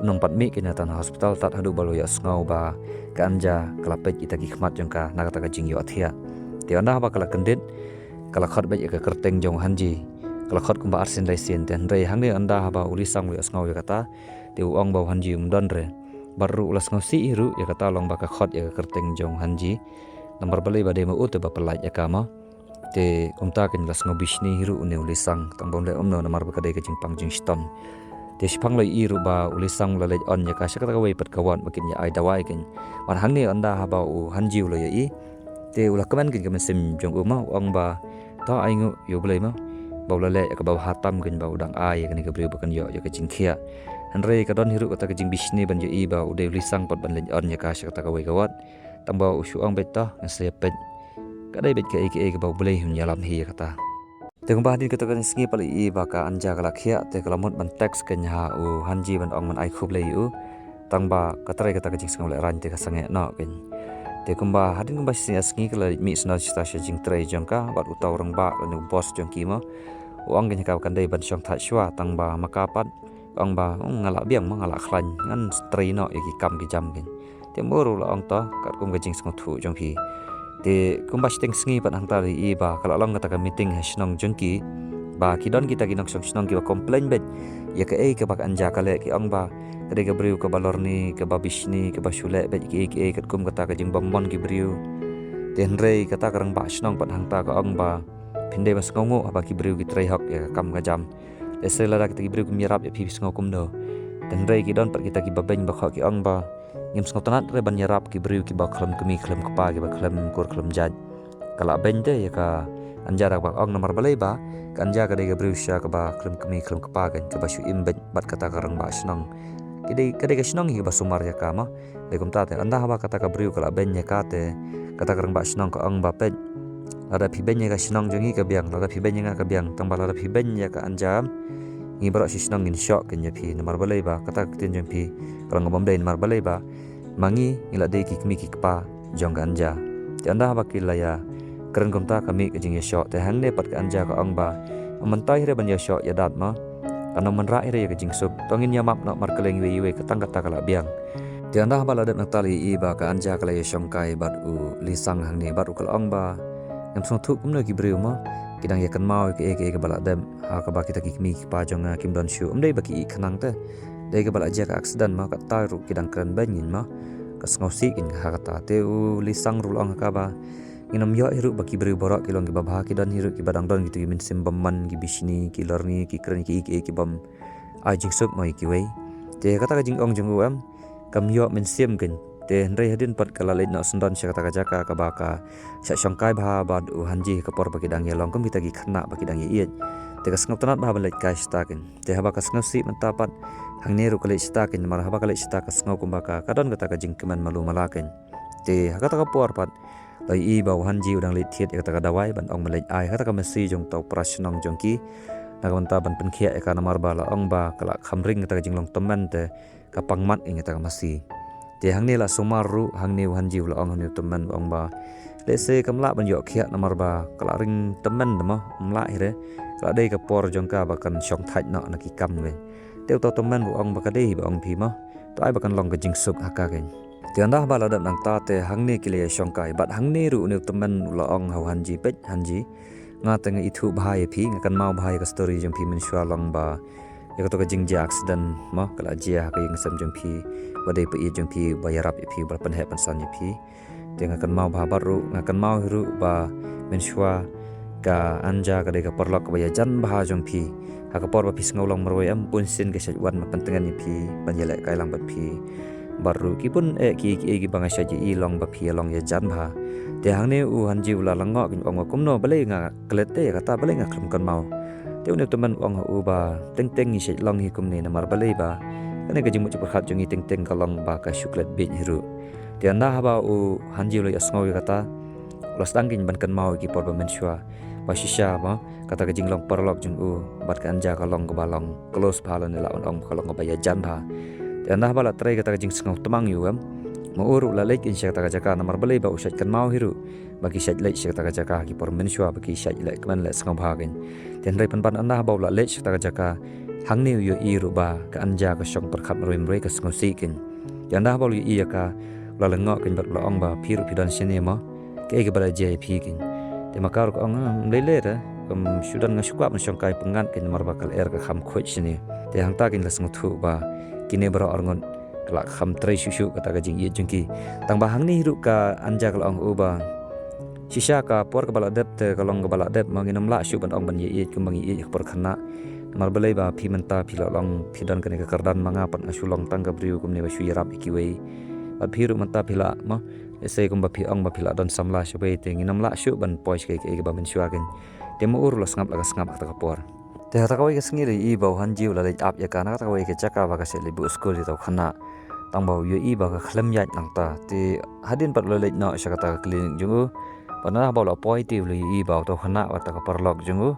u nang pat mih kein na tan hospital tad haduh ba u la ïohsngew ba ka Anja ka la peit kita ki khmat jong ka na kata ka jingïohthiah. Te ynda haba ka la kyndit ka la khot beit ïa ka kyrteng jong u Hanji. Ka la khot kumba arsien laisien te hynrei hangne ynda haba u Lisang u la ïohsngew ïa kata te u ong ba u Hanji um don re. Bad ruh u la sngewsih hi ruh ïa kata long ba ka khot ïa ka kyrteng jong u Hanji. Namar balei ba dei ma u te ba pyllait ïa ka mo. Te kumta kein la sngew bishni hi ruh une u Lisang tang ba um leh umno namar ba ka dei ka jingpang jingshitom. Te shiphang la ïohi ruh ba u Lisang u la leit on ïa ka sha kata kawei pat ka ward ba kin ïa ai dawai kein. Bad hangne ynda haba u Hanji u la ïohi te u la kmen kein ka mynsiem jong u mo u ong ba to ai nguh ïa U Blei mo ba u la leh ïa kaba bha tam kein ba u dang ai ïa kane ka briew ba kan ïoh ïa ka jingkhiah. Hynrei ka don hi ruh kata ka jingbishni ban ïohi ba u dei u Lisang pat ban leit on ïa ka sha kata kawei ka ward. Tang ba u shu ong beit to ngan sa ïa peit. Ka dei beit kaei kaei kaba U Blei un ïalam hi ïa kata. Te kumba hadien kata ka sngi pat la ïohi ba ka Anja ka la khiah te ka la mut ban text kein ha u Hanji ban ong ban ai khublei ïa u. Tang ba ka trei kata ka jingsngew lehraiñ te ka sangeh noh kein. Te kumba hadien kumba shisien sngi ka la mih syndon shata sha jingtrei jong ka bad uta u rangbah lane u boss jong ki mo. U ong kein ha ka ba kan dei ban shong thait shuwa tang ba ma ka pat ong ba nga lah biang ma nga lah khlaiñ ngan trei noh ïa ki kam ki jam kein. Te mur u la ong to katkum ka jingsngewthuh jong phi. Te kumba shiteng sngi pat hangta la ïohi ba ka la long kata ka meeting ha shnong jong ki ba ki don kita ki nongshong shnong kiba complain beit ïa kaei kaba ka Anja ka leh ki ong ba ka dei ka briew kaba lorni kaba bishni kaba shu leh beit kiei kiei katkum kata ka jingbym mon ki briew. Te hynrei kata ka rangbah shnong pat hangta ka ong ba phin dei ban sngewnguh haba ki briew ki trei hok ïa ka kam ka jam. Lehse lada kita ki briew kim ïarap ïa phi phi sngew kumno. Te hynrei ki don pat kita kiba beiñ ba khoh ki ong ba ngim sngewtynnat re ban ïarap ki briew kiba khlem kmie khlem kpa kiba khlem kur khlem jait. Ka lah beiñ te ïa ka Anja da kaba ong namar balei ba ka Anja ka dei ka briew sha kaba khlem kmie khlem kpa kein kaba shu im beit bad kata ka rangbah shnong. Ka dei ka dei ka shnong hi kaba sumar ïa ka ma. Dei kumta te ynda haba kata ka briew ka lah beiñ ïa ka te kata ka rangbah shnong ka ong ba peit Lada phi beiñ ïa ka shnong jong ngi ka biang, lada phi beiñ ïa nga ka biang, tang ba lada phi beiñ ïa ka Anja em, ngi baroh shi shnong ngin shoh kein ïa phi, namar balei ba kata ka ktien jong phi ka long ka bym dei, namar balei ba ma ngi ngi la dei ki kmie ki kpa jong ka Anja. Te ynda haba ki la ïa kren kumta ka mih ka jingïashoh, te hangne pat ka Anja ka ong ba mynta hi re ban ïashoh ïa dat ma, kan ym wanrah hi re ïa ka jingsuk. To ngin ïa map noh markylliang iwei iwei, ka tang kata ka la biang. Te ynda haba la dep nangta la ïohi ba ka Anja ka la ïashongkai bad u Lisang hangne, bad ruh ka la ong ba ngam sngewthuh kumno ki briew ma ki dang ïakynmaw ïa kaei kaei kaba la dep, ha kaba kita ki kmie ki kpa jong nga kim don shuh. Ym dei ba ki ïeh khnang te, dei kaba la jia ka accident ma, kata ruh ki dang kren beiñ ngin ma, ka sngewsih kein ha kata. Te u Lisang ruh la ong ha ka ba ngin ym ïoh hi ruh ba ki briew baroh ki long kiba bha, ki don hi ruh kiba dang don kito ki mynsiem bymman, ki bishni, ki lorni, ki kren kiei kiei ki bym ai jingsuk mo ïa kiwei. Te kata ka jingong jong u em, kam ïoh mynsiem kein. Te hynrei hadien pat ka la leit noh syndon sha kata ka jaka kaba ka shah shongkai bha bad u Hanji ha ka por ba ki dang ïalong kum kita ki khynnah ba ki dang ïaieit. Te ka sngewtynnat bha ban leit kai shata kein. Te haba ka sngewsih mynta pat hangne ruh ka leit shata kein, namar haba ka leit shata ka sngew kumba ka, ka don kata ka jingkmen malu mala kein. Te ha kata ka por pat la ïohi ba u Hanji u dang leit thied ïa kata ka dawai ban ong ban leit ai ha kata ka masi jong uta u para shnong jong ki, na ka bynta ban pynkhiah ïa ka, namar ba la ong ba ka la kham ring kata ka jinglong tymmen te ka pang mat ïa kata ka masi. Te hangne la sumar ruh, hangne u Hanji u la ong ha une u tymmen, u ong ba lehse kam lah ban ïoh khiah namar ba ka la ring tymmen te mo, ym lah hi re, ka la dei ka por jong ka ba kan shong thait noh na ki kam kein. Te uta u tymmen u ong ba ka dei hi ba ong phi mo, to ai ba kan long ka jingsuk ha ka kein. Te ynda haba la dep nangta te hangne ki la ïashongkai bad hangne ruh une u tymmen u la ong ha u Hanji, peit Hanji, nga te nga ithuh bha ïa phi, nga kynmaw bha ïa ka story jong phi mynshuwa long ba ïa kato ka jingjia accident mo ka la jia ha ka ïing sem jong phi, ba dei u paid jong phi ba ïarap ïa phi, ba la pynheh pynsan ïa phi. Te nga kynmaw bha bad ruh nga kynmaw hi ruh ba mynshuwa ka Anja ka dei ka paralok kaba ïajan bha jong phi. Ha ka por ba phi sngew long marwei em, bunsien ka shait wan ban pyntngen ïa phi, ban ïalehkai lang bad phi. Bad ruh ki bun eh ki ki ki ba nga shait ïohi long ba phi ïa long ïajan bha. Te hangne u Hanji u la lyngngoh kein, u ong ba kumno, balei nga klet te ïa kata, balei nga khlem kynmaw. Te une u tymmen u ong ha u ba teng teng ngi shait long hi kumne, namar balei ba kane ka jingmut jingpyrkhat jong ngi teng teng ka long ba ka shu klet bieit hi ruh. Te ynda haba u Hanji u la ïohsngew ïa kata, u la sdang kein ban kynmaw ïa ki por ba mynshuwa, ba shisha mo kata ka jinglong paralok jong u bad ka Anja ka long kaba long close bha, lane lah ban ong ba ka long kaba ïajan bha. Te ynda haba la trei kata ka jingsngew tymmen ïa u em, ma u ruh u la leit kein sha kata ka jaka, namar balei ba u shait kynmaw hi ruh ba ki shait leit sha kata ka jaka ha ki por mynshuwa, ba ki shait leh kmen leh sngewbha kein. Te hynrei pynban ynda haba u la leit sha kata ka jaka, hangne u ïohi ruh ba ka Anja ka shong pyrkhat marwei marwei, ka sngewsih kein. Te ynda haba u la ïohi ïa ka, u la lyngngoh kein bad u la ong ba phi ruh phi don shane mo, kaei kaba la jia ïa phi kein. Te ma ka ruh ka ong, ah, ym lei lei re, kam shu don, nga shu kwah ban shongkai pyngngad kein namar ba ka lyer ka kham khuid shane. Te hangta kein la sngewthuh ba kine baroh arngut ka la kham trei shuh shuh kata ka jingïeit jong ki. Tang ba hangne hi ruh ka Anja ka la ong ha u ba shisha ka por kaba la dep te ka long kaba la dep, ma ngin ym lah shuh ban ong ban ïaieit kumba ngi ïeit ha ka por khynnah. Namar balei ba phi mynta phi la long phi don kane ka kyrdan, ma nga pat nga shu long tang ka briew kumne ba shu ïarap ïa kiwei. Bad phi ruh mynta phi la, ma, lehse kumba phi ong ba phi la don samla shawei, te ngin ym lah shuh ban poi sha kaei kaei kaba mynshuwa kein. Te ma u ruh u la sngap la ka sngap ha kata ka por. Te ha kata kawei ka sngi la ïohi ba u Hanji u la leit ap ïa ka na kata kawei ka jaka ba ka shait leit buh skul ïa uta u khynnah. Tang ba u ïohi ba ka khlem ïaid nangta. Te hadien pat u la leit noh sha kata ka klinik jong u, bad na ba u la poi te u la ïohi ba uta u khynnah bad kata ka paralok jong u,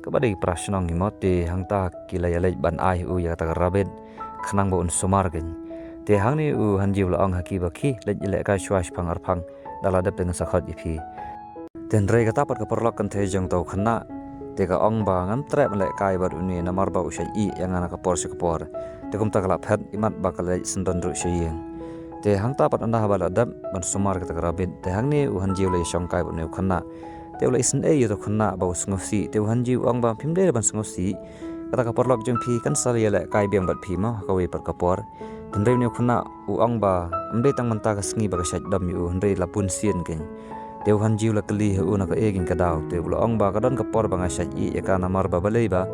kaba dei para shnong hi mo, te hangta ki la ïaleit ban ai ha u ïa kata ka rabbit khnang ba un sumar kein. Te hangne u Hanji u la ong ha ki ba khie leit ïalehkai shuwa shipang arphang, da la dep te ngan sa khot ïa phi. Te hynrei kata pat ka paralok kynthei jong uta u khynnah, te ka ong ba ngam treh ban lehkai bad une namar ba u shait ïeh ïa nga na ka por sha ka por. Te kumta ka la phet imat ba ka leit syndon ruh sha ïing. Te hangta pat ynda haba la dep ban sumar kata ka rabbit, te hangne u Hanji u la ïashongkai bad une u khynnah. Te u la isynei ïa uta u khynnah ba u sngewsih, te u Hanji u ong ba phim dei ban sngewsih. Kata ka paralok jong phi kan sa ïalehkai biang bad phi mo ha kawei pat ka por. Te hynrei une u khynnah u ong ba ym dei tang mynta ka sngi ba ka shait dom ïa u, hynrei la bun sien kein. Te u Hanji u la kylli ha u na kaei kein ka daw, te u la ong ba ka don ka por ba nga shait ïeh ïa ka namar ba balei ba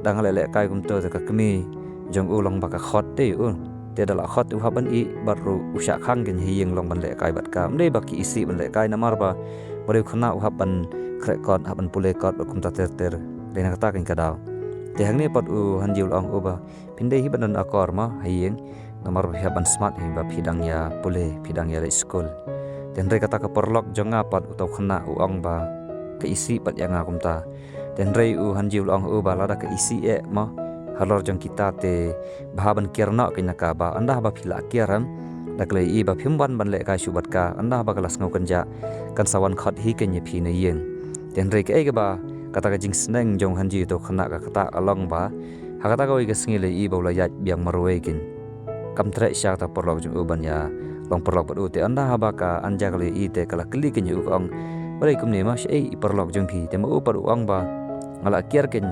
da nga leh lehkai kumto te ka kmie jong u long ba ka khot te ïa u. Te da la khot te u hap ban ïeh bad ruh u shah khang kein ha ïing long ban lehkai bad ka. Ym dei ba ki isih ban lehkai namar ba ba dei u khynnah u hap ban khreh kot, hap ban pule kot bad kumta ter ter. Dei na kata kein ka daw. Te hangne pat u Hanji u la ong ha u ba phin dei hi ban don akor mo ha ïing, namar ba phi hap ban smat hi ba phi dang ïa pule, phi dang ïa leit skul. Te hynrei kata ka paralok jong nga pat uta u khynnah u ong ba ka isih pat ïa nga kumta. Te hynrei u Hanji u la ong ha u ba lada ka isih eh mo halor jong kita te bha ban kiar noh kein na ka ba ynda ba phi la kiar em, da ka la ïohi ba phim wan ban lehkai shuh bad ka, ynda ba ka la sngew kynjah kan sa wan khot hi kein ïa phi na ïing. Te hynrei kaei kaba kata ka jingsneng jong u Hanji ïa uto u khynnah ka ktah ka long ba ha kata kawei ka sngi la ïohi ba u la ïaid biang marwei kein. Kam treh sha kata ka paralok jong u ban ïa long paralok bad u. Te ynda haba ka Anja ka la ïohi te ka la kylli kein ïa u ka ong, balei kumne mo, shaei i paralok jong phi? Te ma u pat u ong ba nga la kiar kein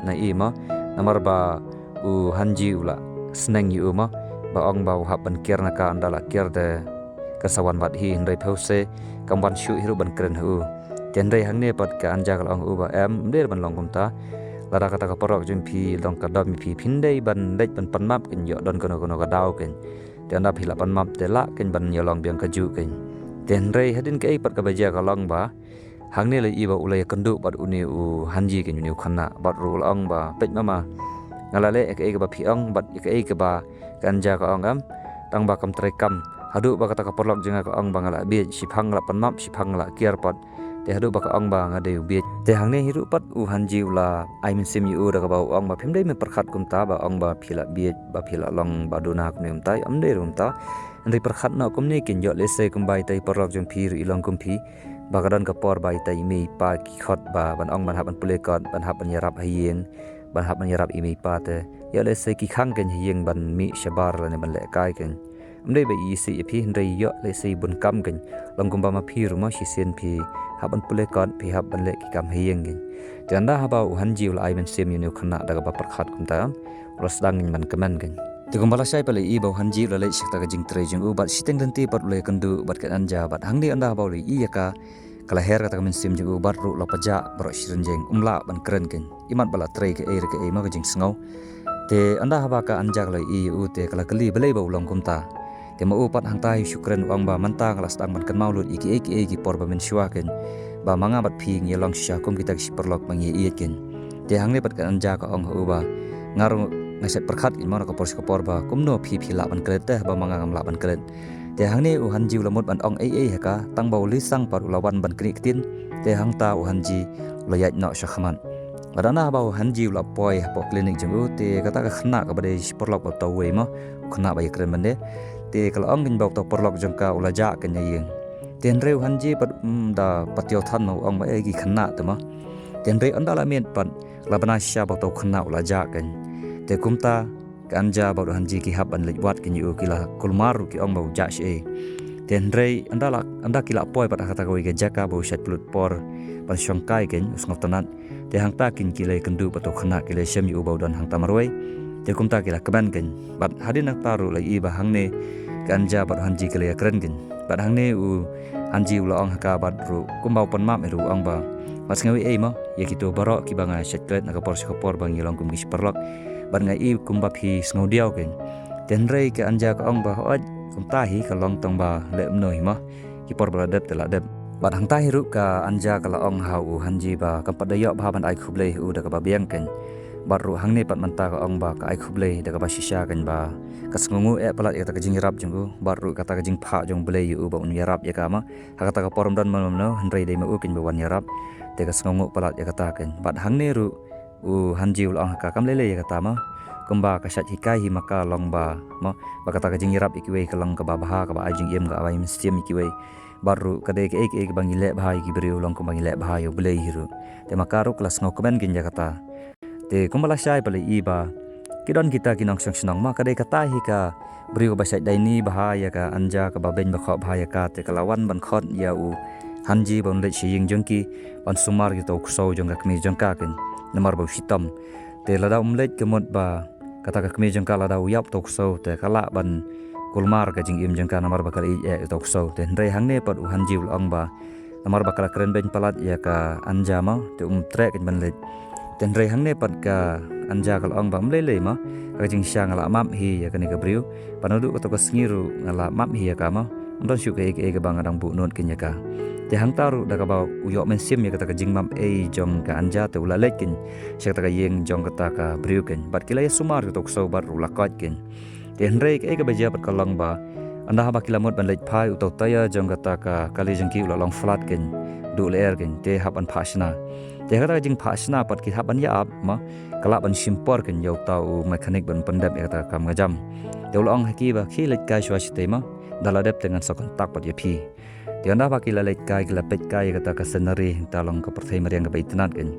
na i mo, namar ba u Hanji u la sneng ïa u mo, ba ong ba u hap ban kiar na ka, ynda la kiar te kan sa wan bad hi. Hynrei phewse kam wan shuh hi ruh ban kren ha u. Te hynrei hangne pat ka Anja ka la ong ha u ba em, ym dei ban long kumta. Lada kata ka paralok jong phi long ka dom ïa phi, phin dei ban leit ban pan map kein, ïoh don kano kano ka daw kein. Te ynda phi la pan map te lah kein ban ïa long biang kajuh kein. Te hynrei hadien kaei pat kaba jia ka long ba hangne la ïohi ba u la ïakynduh bad une u Hanji kein, une u khynnah, bad ruh u la ong ba, peit mama, nga la leh ïa kaei kaba phi ong bad ïa kaei kaba ka Anja ka ong em, tang ba kam trei kam. Haduh ba kata ka paralok jong nga ka ong ba nga la bieit, shiphang nga la pan map, shiphang nga la kiar pat. Te haduh ba ka ong ba nga dei u bieit. Te hangne hi ruh pat u Hanji u la ai mynsiem ïa u da kaba u ong ba phim dei ban pyrkhat kumta, ba ong ba phi la bieit, ba phi la long ba duna kumne, ym tai, ym dei ruh kumta. Hynrei pyrkhat noh kumne kein, ïoh lehse kumba ita i paralok jong phi ruh i long kum phi, ba ka don ka por ba ita i mei i pa ki khot ba ban ong ban hap ban pule kot, ban hap ban ïarap ha ïing, ban hap ban ïarap i mei i pa te. Ïoh lehse ki khang kein ha ïing ban mih shabar lane ban lehkai kein. Ym dei ba i isih ïa phi, hynrei ïoh lehse i bun kam kein. Long kumba ma phi ruh mo, shisien phi hap ban pule kot, phi hap ban leh ki kam ha ïing kein. Te ynda haba u Hanji u la ai mynsiem ïa une u khynnah da kaba pyrkhat kumta, u la sdang kein ban kmen kein. Te kumba lashai pat la ïohi ba u Hanji u la leit sha kata ka jingtrei jong u, bad shiteng lynti pat u la ïakynduh bad ka Anja, bad hangne ynda haba u la ïohi ïa ka, ka la her kata ka mynsiem jong u, bad ruh la pajah baroh shi rynjeng, um lah ban kren kein. Imat ba la trei kaei re kaei mo, ka jingsngew. Te ynda haba ka Anja ka la ïohi ïa u te ka la kylli balei ba u long kumta. Te ma u pat hangta hi shu kren, u ong ba mynta nga la sdang ban kynmaw lut ïa kiei kiei ki por ba mynshuwa kein, ba ma nga bad phi ngi ïa long shisha kum kita ki shi paralok ba ngi ïa ïeit kein. Te hangne pat ka Anja ka ong ha u ba nga ruh nga shait pyrkhat kein mo na ka por sha ka por ba kumno phi phi lah ban klet te ba ma nga ngam lah ban klet. Te hangne u Hanji u la mut ban ong ei ei ha ka, tang ba u Lee Sang pat u la wan ban knieh ktien. Te hangta u Hanji u la ïaid noh sha khmat. Bad ynda haba u Hanji u la poi hapoh klinik jong u, te kata ka khynnah kaba dei shi paralok bad uta uwei mo, u khynnah ba ïakren mynne, te ka la ong kein ba uta u paralok jong ka u la jah kein na ïing. Te hynrei u Hanji pat um da patiaw than mo, u ong ba ei, ki khynnah te mo. Te hynrei ynda la miet pat la bna shisha ba uta u khynnah u la jah kein. Te kumta ka Anja bad u Hanji ki hap ban leit wad kein ïa u, ki la kulmar ruh ki ong ba u jah shaei. Te hynrei ynda la, ynda ki la poi pat ha kata kawei ka jaka ba u shait pynlut por ban shong kai kein, u sngewtynnat. Te hangta kein ki la ïakynduh bad uta u khynnah, ki la ïashem ïa u ba u don hangta marwei. Te kumta ki la kmen kein. Bad hadien nangta ruh la ïohi ba hangne ka Anja bad u Hanji ki la ïakren kein. Bad hangne u Hanji u la ong ha ka bad ruh kumba u pan map hi ruh u ong ba, nga sngew ei ei mo ïa kito baroh kiba nga shait klet na ka por sha ka por ba ngi long kum ki shi paralok. Bad nga i kumba phi sngewdiaw kein. Te hynrei ka Anja ka ong ba hooid, kumta hi ka long, tang ba leh kumno hi mo, ki por ba la dep te la dep. Bad hangta hi ruh ka Anja ka la ong ha u Hanji ba kam pat da ïoh bha ban ai khublei ha u da kaba biang kein. Bad ruh hangne pat mynta ka ong ba ka ai khublei da kaba shisha kein, ba ka sngewnguh eh palat ïa kata ka jingïarap jong u, bad ruh kata ka jingphah jong u Blei ïa u ba un ïarap ïa ka mo. Ha kata ka por ym don mano mano, hynrei dei ma u kein ba wan ïarap. Te ka sngewnguh palat ïa kata kein. Bad hangne ruh u Hanji u la ong ha ka, kam lei lei ïa kata mo. Kumba ka shait hikai hi ma ka long ba mo, ba kata ka jingïarap ïa kiwei ka long kaba bha, kaba ai jingim, kaba ai mynsiem ïa kiwei. Bad ruh ka dei kaei kaei kaba ngi leh bha ïa ki briew long kumba ngi leh bha ïa u Blei hi ruh. Te ma ka ruh ka la sngewkmen kein ïa kata. Te kumba lashai pat la ïohi ba ki don kita ki nongshong shnong, ma ka dei kata hi ka briew kaba shait daini bha ïa ka Anja, kaba beiñ ba khoh bha ïa ka, te ka la wan ban khot ïa u Hanji ba un leit sha ïing jong ki ban sumar ïa uta u ksew jong ka kmie jong ka kein, namar ba u shitom. Te lada um leit ka mut ba kata ka kmie jong ka lada u ïap uta u ksew te ka lah ban kulmar ka jingim jong ka, namar ba ka la ïeit eh uta u ksew. Te hynrei hangne pat u Hanji u la ong ba namar ba ka la kren beiñ palat ïa ka Anja mo, te um treh kein ban leit. Te hynrei hangne pat ka Anja ka la ong ba ym lei lei mo, ka jingshisha nga la map hi ïa kane ka briew. Bad naduh kato ka sngi ruh nga la map hi ïa ka mo. Ym don shuh kaei kaei kaba nga dang buh nud kein ïa ka. Te hangta ruh da kaba u ïoh mynsiem ïa kata ka jingmap ei jong ka Anja, te u la leit kein sha kata ka ïing jong kata ka briew kein. Bad ki la ïasumar ïa uta u ksew bad ruh la koit kein. Te hynrei kaei kaba jia pat ka long ba ynda haba ki la mut ban leit phai, uta u taïa jong kata ka kali jong ki u la long flat kein. duh lyer kein te hap ban phah shna. Te ha kata ka jingphah shna pat ki hap ban ïa ap ma, ka lah ban shim por kein ïa uta u mechanic ban pyndep ïa kata ka kam ka jam. Te u la ong ha ki ba khie leit kai shuwa shatei ma, da la dep te ngan sa contact pat ïa phi. Te ynda ba ki la leit kai, ki la peit kai ïa kata ka scenery, hangta long ka pyrthei mariang kaba itynnad kein.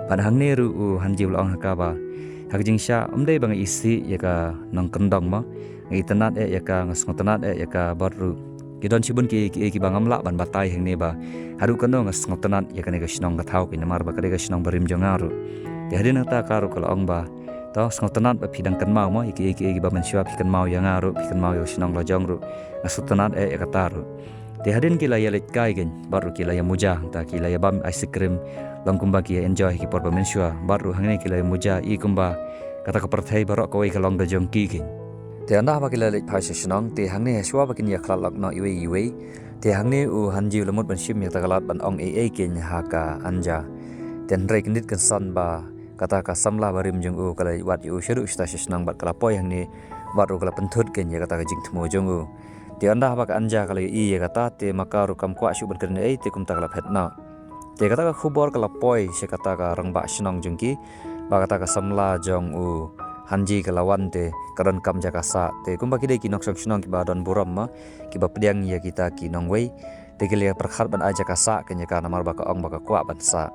Bad hangne ruh u Hanji u la ong ha ka ba, ha ka jingshah, ym dei ba nga isih ïa ka nongkyndong ma, nga itynnad eh ïa ka, nga sngewtynnad eh ïa ka, bad ruh ki don shibun ki, ki, kiba ngam lah ban batai hangne ba haduh katno nga sngewtynnad ïa kane ka shnong ka thaw kein, namar ba ka dei ka shnong barim jong nga ruh. Te hadien nangta ka ruh ka la ong ba, to sngewtynnad ba phi dang kynmaw ma ïa ki, ïa ki, ïa kiba mynshuwa phi kynmaw ïa nga ruh, phi kynmaw ïa ka shnong la jong ruh, nga sngewtynnad eh ïa kata ruh. Te hadien ki la ïa leit kai kein, bad ruh ki la ïa muja, hangta ki la ïa bam ice cream, long kumba ki ïa enjoy ki por ba mynshuwa, bad ruh hangne ki la ïa muja, i kumba kata ka pyrthei baroh kawei ka long ka jong ki kein. Te ynda ba ki la leit phai sha shnong, te hangne ha shuwa ba kin ïa khlad lok noh iwei iwei. Te hangne u Hanji u la mut ban shim ïa kata ka lad ban ong ei ei kein ha ka Anja. Te hynrei kyndit kynsan ba kata ka samla barim jong u ka la leit wad ïa u shaduh shata sha shnong bad ka la poi hangne, bad ruh ka la pynthut kein ïa kata ka jingthmu jong u. Te ynda ba ka Anja ka la ïohi ïa kata, te ma ka ruh kam kwah shuh ban kren ei, te kumta ka la phet noh. Te kata ka khubor ka la poi sha kata ka rangbah shnong jong ki, ba kata ka samla jong u Hanji ka la wan te ka donkam jaka sah. Te kumba ki dei ki nongshong shnong kiba don burom ma, kiba pdiang ïa kita ki nongwei, te ki la ïa pyrkhat ban ai jaka sah kein ïa ka, namar ba ka ong ba ka kwah ban sah.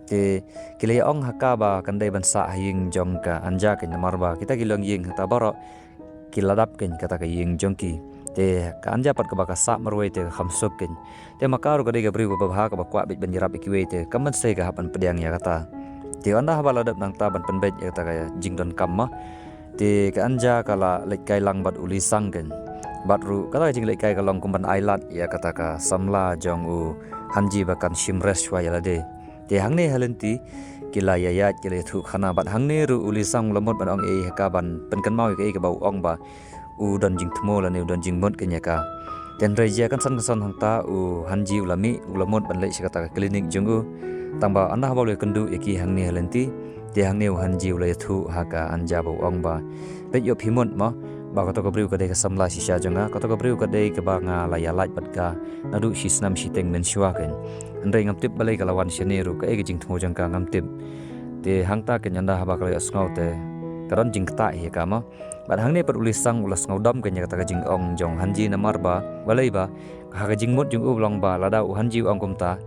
Te ki la ïa ong ha ka ba kan dei ban sah ha ïing jong ka Anja kein, namar ba kita ki longïing hangta baroh ki la dap kein kata ka ïing jong ki. Te ka Anja pat kaba ka sah marwei te ka kham suk kein. Te ma ka ruh ka dei ka briew kaba bha, kaba kwah beit ban ïarap ïa kiwei, te kam mynsiem ka hap ban pdiang ïa kata. Te ynda haba la dep nangta ban pynbeit ïa kata ka jingdonkam ma, te ka Anja ka la leit kai lang bad u Lisang kein. Bad ruh kata ka jingleit kai ka long kum ban ai lad ïa kata ka samla jong u Hanji ba kan shim rest shuwa ïa lade. Te hangne ha lynti ki la ïa ïaid, ki la ïathuh khana, bad hangne ruh u Lisang u la mut ban ong ei ha ka ban pynkynmaw ïa kaei kaba u ong ba u don jingthmu lane u don jingmut kein ïa ka. Te hynrei jia kynsan kynsan hangta u Hanji u la mih, u la mut ban leit sha kata ka clinic jong u. Tang ba ynda haba u la ïakynduh ïa ki hangne ha lynti, te hangne u Hanji u la ïathuh ha ka Anja ba u ong ba, peit ïoh phi mut ma, ba kato ka briew ka dei ka samla shisha jong nga, kato ka briew ka dei kaba nga la ïa lait bad ka naduh shi snem shiteng mynshuwa kein. Hynrei ngam tip balei ka la wan shane ruh, kaei ka jingthmu jong ka ngam tip. Te hangta kein ynda haba ka la ïohsngew te ka don jingktah ïa ka ma. Bad hangne pat u Lisang u la sngewdom kein ïa kata ka jingong jong u Hanji, namar ba balei ba ha ka jingmut jong u long ba lada u Hanji u ong kumta,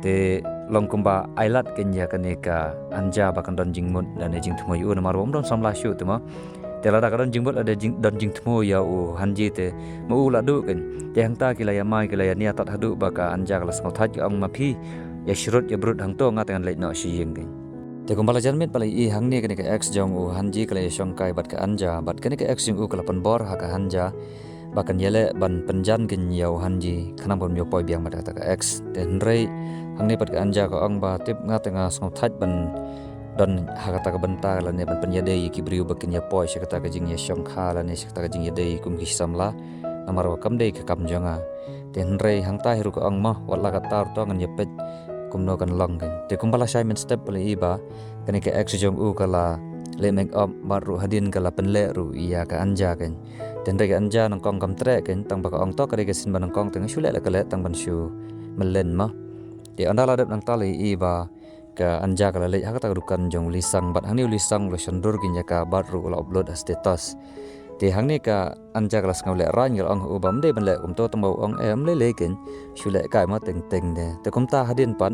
te long kumba ai lad kein ïa kane ka Anja ba kan don jingmut lane jingthmu ïa u, namar ba um don samla shuh te ma. Te lada ka don jingmut, lada jing, don jingthmu ïa u Hanji te ma u la duh kein. Te hangta ki la ïa mai, ki la ïa nia tad haduh ba ka Anja ka la sngewthait, ka ong ma phi ïa shrut ïa brut hangto, nga te ngan leit noh sha ïing kein. Te kumba la jan miet pat la ïohi hangne kane ka ex jong u Hanji ka la ïa shongkai bad ka Anja, bad kane ka ex jong u ka la pynbor ha ka Anja ba kan ïaleh ban pynjan kein ïa u Hanji khnang ban ym ïoh poi biang bad kata ka ex. Te hynrei hangne pat ka Anja ka ong ba tip nga te nga sngewthait ban don ha kata ka bynta lane ban pynïadei ïa ki briew ba kin ïa poi sha kata ka jingïashongkha lane sha kata ka jingïadei kum ki samla, namar ba kam dei ka kam jong nga. Te hynrei hangta hi ruh ka ong ma, wat la katta ruh to ngan ïa peit kumno kan long kein. Te kumba la shai mynstep pat la ïohi ba kane ka ex jong u ka la leh make up bad ruh hadien ka la pynleh ruh ïa ka Anja kein. Te hynrei ka Anja nyngkong kam treh kein, tang ba ka ong to ka dei ka sien ba nyngkong, te nga shu leh la ka leh tang ban shu mlien ma. Te ynda la dep nangta la ïohi ba ka Anja ka la leit ha kata ka dukan jong u Lisang, bad hangne u Lisang u la shon dur kein ïa ka bad ruh u la upload ha status. Te hangne ka Anja ka la sngew lehraiñ, ka la ong ha u ba ym dei ban leh kumto, tang ba u ong eh ym lei lei kein, shu leh kai ma teng teng de. Te kumta hadien pat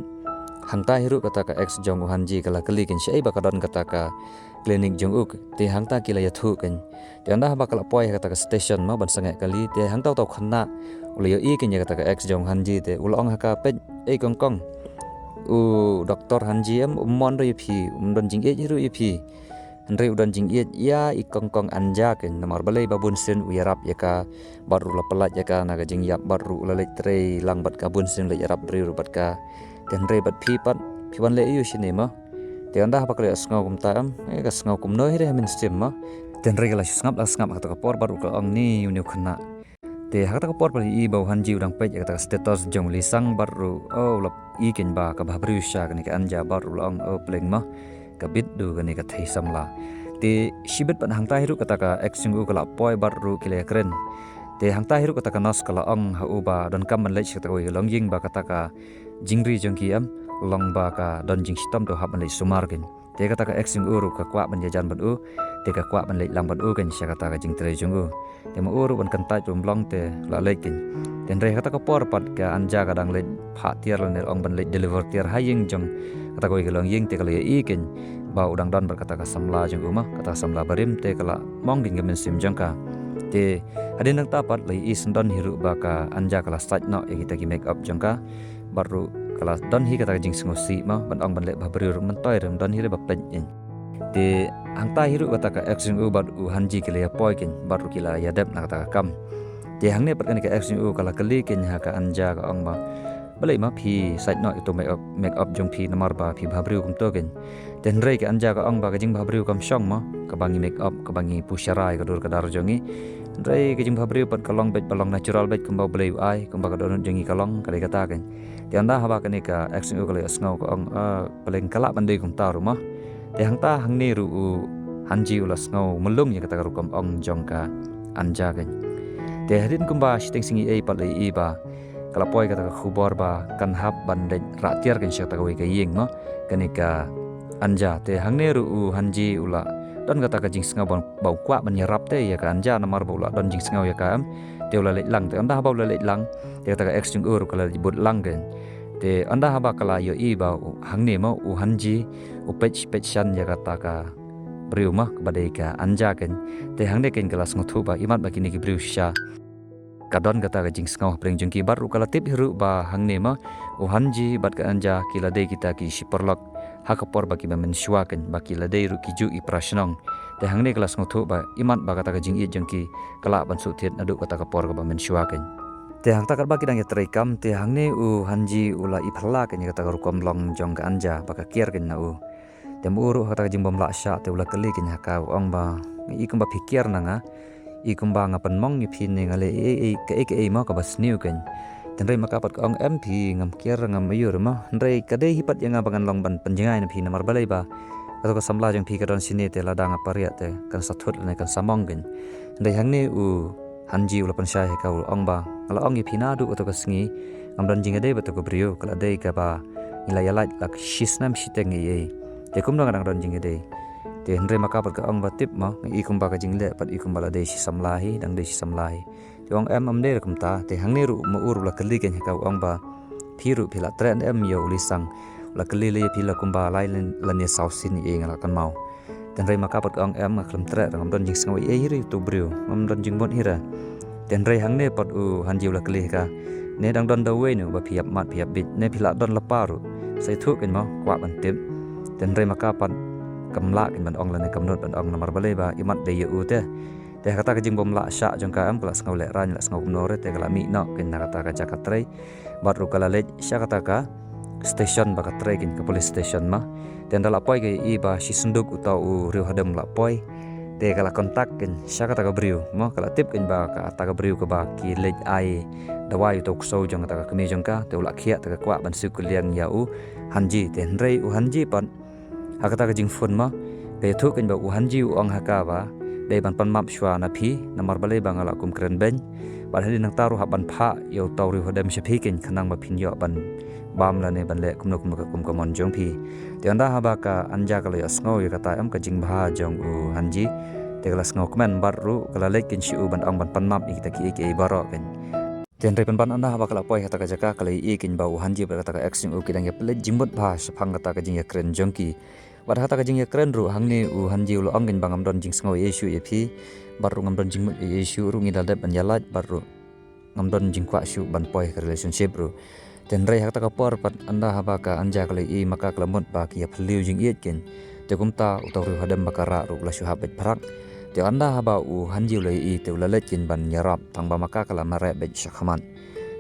hangta hi ruh kata ka ex jong u Hanji ka la kylli kein shaei ba ka don kata ka clinic jong u. Te hangta ki la ïathuh kein. Te ynda haba ka la poi ha kata ka station ma ban sangeh kali, te hangta uta u khynnah u la ïohi kein ïa kata ka ex jong u Hanji, te u la ong ha ka, peit ei kong kong, u doktor Hanji em um mon ruh ïa phi, um don jingïeit hi ruh ïa phi. Hynrei u don jingïeit ïa i kong kong Anja kein, namar balei ba bun sien u ïarap ïa ka bad ruh u la pyllait ïa ka na ka jingïap bad ruh u la leit trei lang bad ka, bun sien u leit ïarap briew ruh bad ka. Te hynrei bad phi pat phi wan leh aïu shane ma? Te ynda haba ka la ïohsngew kumta em, eh, ka sngew kumno hi re ha mynsiem ma. Te hynrei ka la shu sngap la sngap ha kata ka por bad ruh ka ong, ni une u khynnah. Te ha kata ka por pat la ïohi ba u Hanji u dang peit ïa kata ka status jong u Lisang bad ruh, oh, u la ïohi kein ba ka bhabriew sha kane ka Anja bad ruh u la ong, oh pleng ma, ka bit du kane ka thei samla. Te shibit pat hangta hi ruh kata ka ex jong u ka la poi bad ruh ki la ïakren. Te hangta hi ruh kata ka nurse ka la ong ha u ba donkam ban leit sha kata kawei ka longïing ba kata ka jingri jong ki em, long ba ka don jingshitom to hap ban leit sumar kein. Te kata ka ex jong u ruh ka kwah ban ïajan bad u, te ka kwah ban leit lang bad u kein sha kata ka jingtrei jong u. Te ma u ruh ban kyntait bym long te la leit kein. Te hynrei kata ka por pat ka Anja ka dang leit phah tiar lane ong ban leit deliver tiar ha ïing jong kata kawei ka longïing, te ka la ïohi kein ba u dang don bad kata ka samla jong u ma, kata ka samla barim, te ka la mong kein ka mynsiem jong ka. Te hadien nangta pat la ïohi syndon hi ruh ba ka Anja ka la sait noh ïa kita ki make up jong ka. Bad ruh ka la don hi kata ka jingsngewsih ma, ban ong ban leh bhabriew ruh myntoi ruh don hi ruh ba peit in. Te hangta hi ruh kata ka ex jong u bad u Hanji ki la ïapoi kein, bad ruh ki la ïadep na kata ka kam. Te hangne pat kane ka ex jong u ka la kylli kein ha ka Anja ka ong ba, balei ma phi sait noh ïa uto make up, make up jong phi namar ba phi bhabriew kumto kein. Te hynrei ka Anja ka ong ba ka jingbhabriew kam shong ma, kaba ngi make up, kaba ngi pynshai ka dur ka dar jong ngi. Hynrei ka jingbhabriew pat ka long beit ba long natural beit kumba U Blei u ai, kumba ka dohnud jong ngi ka long, ka dei kata kein. Te ynda haba kane ka ex jong u ka la ïohsngew ka ong, ah, balei ka lah ban dei kumta ruh ma. Te hangta hangne ruh u Hanji u la sngew mlung ïa kata ka rukom ong jong ka Anja kein. Te hadien kumba shiteng sngi ei pat la ïohi ba ka la poi kata ka khubor ba kan hap ban leit rah tiar kein sha kata kawei ka ïing ma, kane ka Anja. Te hangne ruh u Hanji u la don kata ka jingsngew ba, ba u kwah ban ïarap te ïa ka Anja namar ba u la don jingsngew ïa ka em. Te u la leit lang, te ynda haba u la leit lang, te kata ka ex jong u ruh ka la leit bud lang kein. Te ynda haba ka la ïohi ba u, hangne ma u Hanji u peit peit shan ïa kata ka briew ma kaba dei ka Anja kein. Te hangne kein ka la sngewthuh ba imat ba kine ki briew shisha ka don kata ka jingsngew hapdeng jong ki, bad ruh ka la tip hi ruh ba hangne ma u Hanji bad ka Anja ki la dei kita ki shi paralok ha ka por ba kiba mynshuwa kein, ba ki la dei ruh ki ju i para shnong. Te hangne ka la sngewthuh ba imat ba kata ka jingïeit jong ki ka lah ban shu thied naduh kata ka por kaba mynshuwa kein. Te hangta katba ki dang ïatrei kam, te hangne u Hanji u la i phylla kein ïa kata ka rukom long jong ka Anja ba ka kiar kein na u. Te ma u ruh ha kata ka jingbymlah shah te u la kylli kein ha ka, u ong ba, nga i kumba phi kiar na nga, i kumba nga pynmong ïa phi ne nga leh ei ei, kaei kaei ma kaba sniew kein. Te hynrei ma ka pat ka ong, em phi, ngam kiar, ngam aiu ruh ma, hynrei ka dei hi pat ïa nga ba ngan long ban pynjngai na phi namar balei ba kato ka samla jong phi ka don shane, te lada nga pariah te kan sa thut lane kan sa mong kein. Hynrei hangne u Hanji u la pynshai ha ka, u ong ba, nga la ong ïa phi naduh kato ka sngi, ngam don jingïadei bad kato ka briew, ka la dei kaba ngi la ïalait la shi snem shiteng ei ei. Te kumno nga dang don jingïadei? Te hynrei ma ka pat ka ong ba, tip ma, nga i kumba ka jingleh pat i kumba la dei shi samla hi, dang dei shi samla hi. Te u ong, em, ym dei ruh kumta. Te hangne ruh ma u ruh u la kylli kein ha ka, u ong ba, phi ruh phi la treh ne em ïa u Lisang? U la kylli lei ïa phi la kumba lai lane saw sien ei ei, nga la kynmaw. Te hynrei ma ka pat ka ong, em, nga khlem treh ruh, ngam don jingsngew ei ei hi ruh ïa uto u briew, ngam don jingmut hi ruh. Te hynrei hangne pat u Hanji u la kylli ha ka, ne dang don da uwei ne uba phi ïap mad phi ïap bit, ne phi la don lypa ruh? Sa ïathuh kein ma, kwah ban tip. Te hynrei ma ka pat kam lah kein ban ong lane kam nud ban ong namar balei ba imat dei ïa u te. Te ha kata ka jingbymlah shah jong ka, em, ka la sngew lehraiñ, la sngew kumno re, te ka la mih noh kein na kata ka jaka trei. Bad ruh ka la leit sha kata ka station ba ka trei kein, ka police station ma. Te ynda la poi ka ïohi ba shi synduk uto u riewhadem la poi, te ka la contact kein sha kata ka briew ma, ka la tip kein ba kata ka briew kaba ki leit ai dawai uto u ksew jong kata ka kmie jong ka, te u la khiah, te ka kwah ban siew kylliang ïa u Hanji. Te hynrei u Hanji pat ha kata ka jingphone ma, ka ïathuh kein ba u Hanji u ong ha ka ba, dei ban pan map shuwa na phi namar balei ba nga la kum kren beiñ. Bad hadien nangta ruh hap ban phah ïa uto u riewhadem sha phi kein khnang ba phin ïoh ban bam lane ban leh kumno kumno ka kum ka mon jong phi. Te ynda haba ka Anja ka la ïohsngew ïa kata, em, ka jingbha jong u Hanji, te ka la sngewkmen bad ruh ka la leit kein sha u ban ong ban pan map ïa kita kiei kiei baroh kein. Te hynrei pynban ynda haba ka la poi ha kata ka jaka ka la ïohi kein ba u Hanji bad kata ka ex jong u ki dang ïapynleit jingmut bha shaphang kata ka jingïakren jong ki. Bad ha kata ka jingïakren ruh hangne u Hanji u la ong kein ba, ngam don jingsngew ei ei shuh ïa phi, bad ruh ngam don jingmut ei ei shuh ruh, ngi la dep ban ïalait, bad ruh ngam don jingkwah shuh ban poi ha ka relationship ruh. Te hynrei ha kata ka por pat ynda haba ka Anja ka la ïohi ma ka, ka la mut ba ki ïaphylliew jingïeit kein. Te kumta uto u riewhadem ba ka rah ruh u la shu hap beit phrak. Te ynda haba u Hanji u la ïohi te u la leit kein ban ïarap, tang ba ma ka ka la mareh beit shakhmat.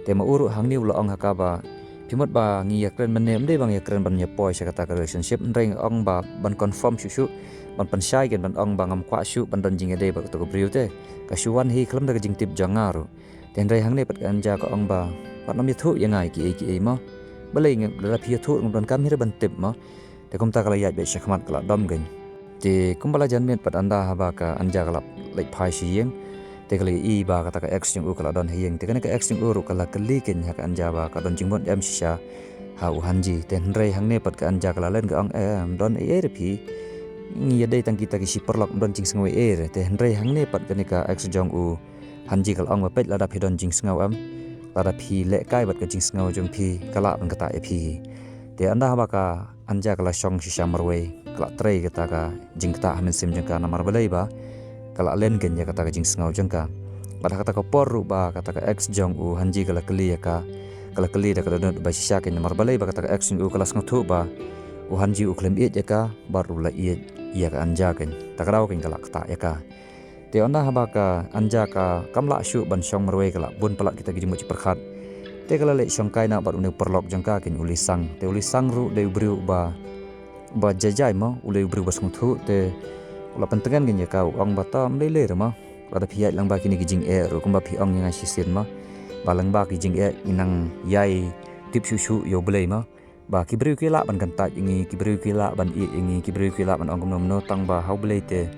Te ma u ruh hangne u la ong ha ka ba, phi mut ba ngi ïakren mynne, ym dei ba ngi ïakren ban ïapoi sha kata ka relationship, hynrei nga ong ba ban confirm shuh shuh, ban pynshai kein ban ong ba ngam kwah shuh ban don jingïadei bad kato ka briew te. Ka shu wan hi khlem da ka jingtip jong nga ruh. Te hynrei hangne pat ka Anja ka ong ba, wat nym ïathuh ïa nga ïa kiei kiei mo. Balei, lada phi ïathuh ruh ngam donkam hi re ban tip mo. Te kumta ka la ïaid beit shakhmat, ka la dom kein. Te kumba la jan miet pat, ynda haba ka Anja ka la leit phai sha ïing, te ka la ïohi ba kata ka ex jong u ka la don ha ïing. Te kane ka ex jong u ruh ka la kylli kein ha ka Anja ba ka don jingmut em shisha. Ha u Hanji, te hynrei hangne pat ka Anja ka la len ka ong, em, don ei ei re phi. Ngi ïadei tang kita ki shi paralok, don jingsngew ei ei re. Te hynrei hangne pat kane ka ex jong u Hanji ka la ong ba peit lada phi don jingsngew em, lada phi lehkai bad ka jingsngew jong phi ka lah ban ktah ïa phi. Te ynda haba ka Anja ka la shong shisha marwei, ka la trei kata ka jingktah ha mynsiem jong ka namar balei ba ka la len keiñ ïa kata ka jingsngew jong ka. Bad ha kata ka por ruh ba kata ka ex jong u Hanji ka la kylli ïa ka, ka la kylli da ka dohnud ba shisha keiñ namar balei ba kata ka ex jong u ka la sngewthuh ba u Hanji u khlem ïeit ïa ka bad ruh la ïeit ïa ka Anja keiñ. Ta ka daw keiñ ka la ktah ïa ka. Te ynda haba ka Anja ka kam lah shuh ban shong marwei, ka la bun palat kita ki jingmut jingpyrkhat. Te ka la leit shongkai noh bad une u paralok jong ka keiñ u Lisang. Te u Lisang ruh dei u briew ba, ba jai jai mo, u dei u briew ba sngewthuh, te u la pyntngen keiñ ïa ka, u ong ba tam lei lei re mo. Lada phi ïaid lyngba kine ki jingeh ruh kumba phi ong ïa nga shisien mo, ba lyngba ki jingeh ngi nang ïai tip shuh shuh ïa U Blei mo. Ba ki briew ki lah ban kyntait ïa ngi, ki briew ki lah ban ïeh ïa ngi, ki briew ki lah ban ong kumno kumno, tang ba ha U Blei te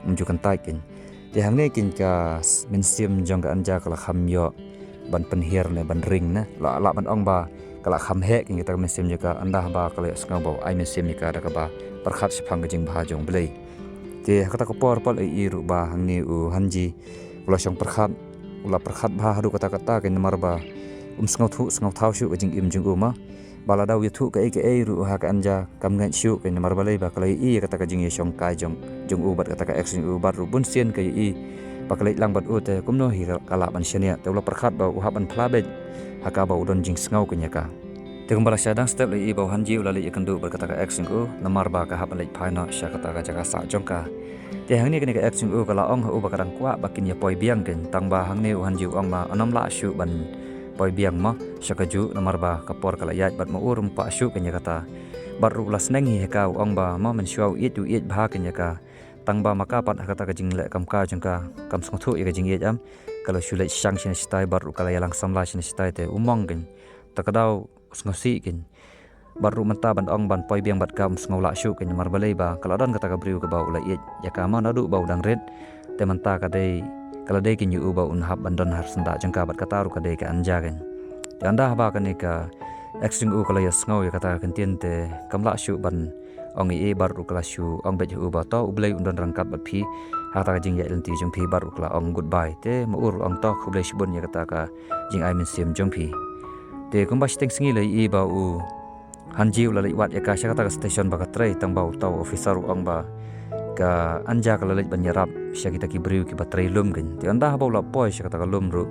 ym ju kyntait keiñ. Te hangne keiñ ka s-, mynsiem jong ka Anja ka la kham ïoh ban pynhiar ne ban ring ne. La, lah ban ong ba ka la kham heh keiñ kata ka mynsiem jong ka ynda haba ka la ïohsngew ba u ai mynsiem ïa ka da kaba pyrkhat shaphang ka jingbha jong U Blei. Te ha kata ka por pat la ïohi ruh ba hangne u Hanji u la shong pyrkhat, u la pyrkhat bha haduh katta katta keiñ namar ba um sngewthuh sngewthaw shuh ka jingim jong u mo. Ba lada u ïathuh kaei kaei ruh ha ka Anja kam ngeit shuh keiñ namar balei ba ka la ïohi ïa kata ka jingïashongkai jong, jong u bad kata ka ex jong u, bad ruh bun sien ka ïohi ba ka leit lang bad u te kumno hi ka, ka lah ban shaniah. Te u la pyrkhat ba u hap ban phla beit ha kaba u don jingsngew keiñ ïa ka. Te kumba la sha dang step la ïohi ba u Hanji u la leit ïakynduh bad kata ka ex jong u namar ba ka hap ban leit phai noh sha kata ka jaka sah jong ka. Te hangne kane ka ex jong u ka la ong ha u ba ka dang kwah ba kin ïa poi biang keiñ, tang ba hangne u Hanji u ong ba ym lah shuh ban poi biang mo sha kajuh namar ba ka por ka la ïaid bad ma u ruh um kwah shuh keiñ ïa kata. Bad ruh u la sneng hi ha ka, u ong ba mo mynshuwa u ïeit u ïeit bha keiñ ïa ka, tang ba ma ka pat ha kata ka jingleh kam ka jong ka kam sngewthuh ïa ka jingïeit em. Ka la shu leit shang shane shatai bad ruh ka la ïalang samla shane shatai te u mong keiñ. Ta ka daw u sngewsih keiñ. Bad ruh mynta ban ong ban poi biang bad ka um sngew lah shuh keiñ namar balei ba ka la don kata ka briew kaba u la ïeit ïa ka mo naduh ba u dang rit. Te mynta ka dei, ka la dei keiñ ïa u ba un hap ban don ha syndah jong ka bad kata ruh ka dei ka Anja keiñ. Te ynda haba kane ka ex jong u ka la ïohsngew ïa kata ka ktien te kam lah shuh ban ong ei ei bad ruh ka la shu ong beit ha u ba to U Blei un don ryngkat bad phi ha kata ka jingïaid lynti jong phi, bad ruh ka la ong goodbye. Te ma u ruh ong to khublei shibun ïa kata ka jingai mynsiem jong phi. Te kumba shiteng sngi la ïohi ba u Hanji u la leit wad ïa ka sha kata ka station ba ka trei, tang ba uta u officer u ong ba ka Anja ka la leit ban ïarap sha kita ki briew kiba trei lum keiñ. Te ynda haba u la poi sha kata ka lum ruh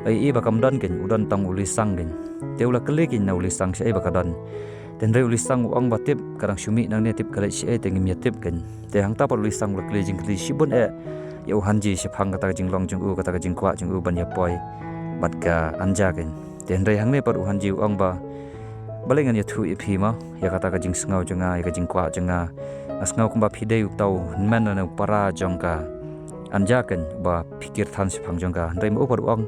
la ïohi ba kam don keiñ, u don tang u Lisang keiñ. Te u la kylli keiñ na u Lisang shaei ba ka don. Te hynrei u Lisang u ong ba tip ka dang shu mih nangne, tip ka leit shaei te ngim ïatip keiñ. Te hangta pat u Lisang u la kylli jingkylli shibun eh ïa u Hanji shaphang kata ka jinglong jong u, kata ka jingkwah jong u ban ïa poi bad ka Anja keiñ. Te hynrei hangne pat u Hanji u ong ba balei ngan ïathuh ïa phi mo ïa kata ka jingsngew jong nga, ïa ka jingkwah jong nga. Nga sngew kumba phi dei uta u hynmen lane u para jong ka Anja keiñ ba phi kyrthan shaphang jong ka. Hynrei ma u pat u ong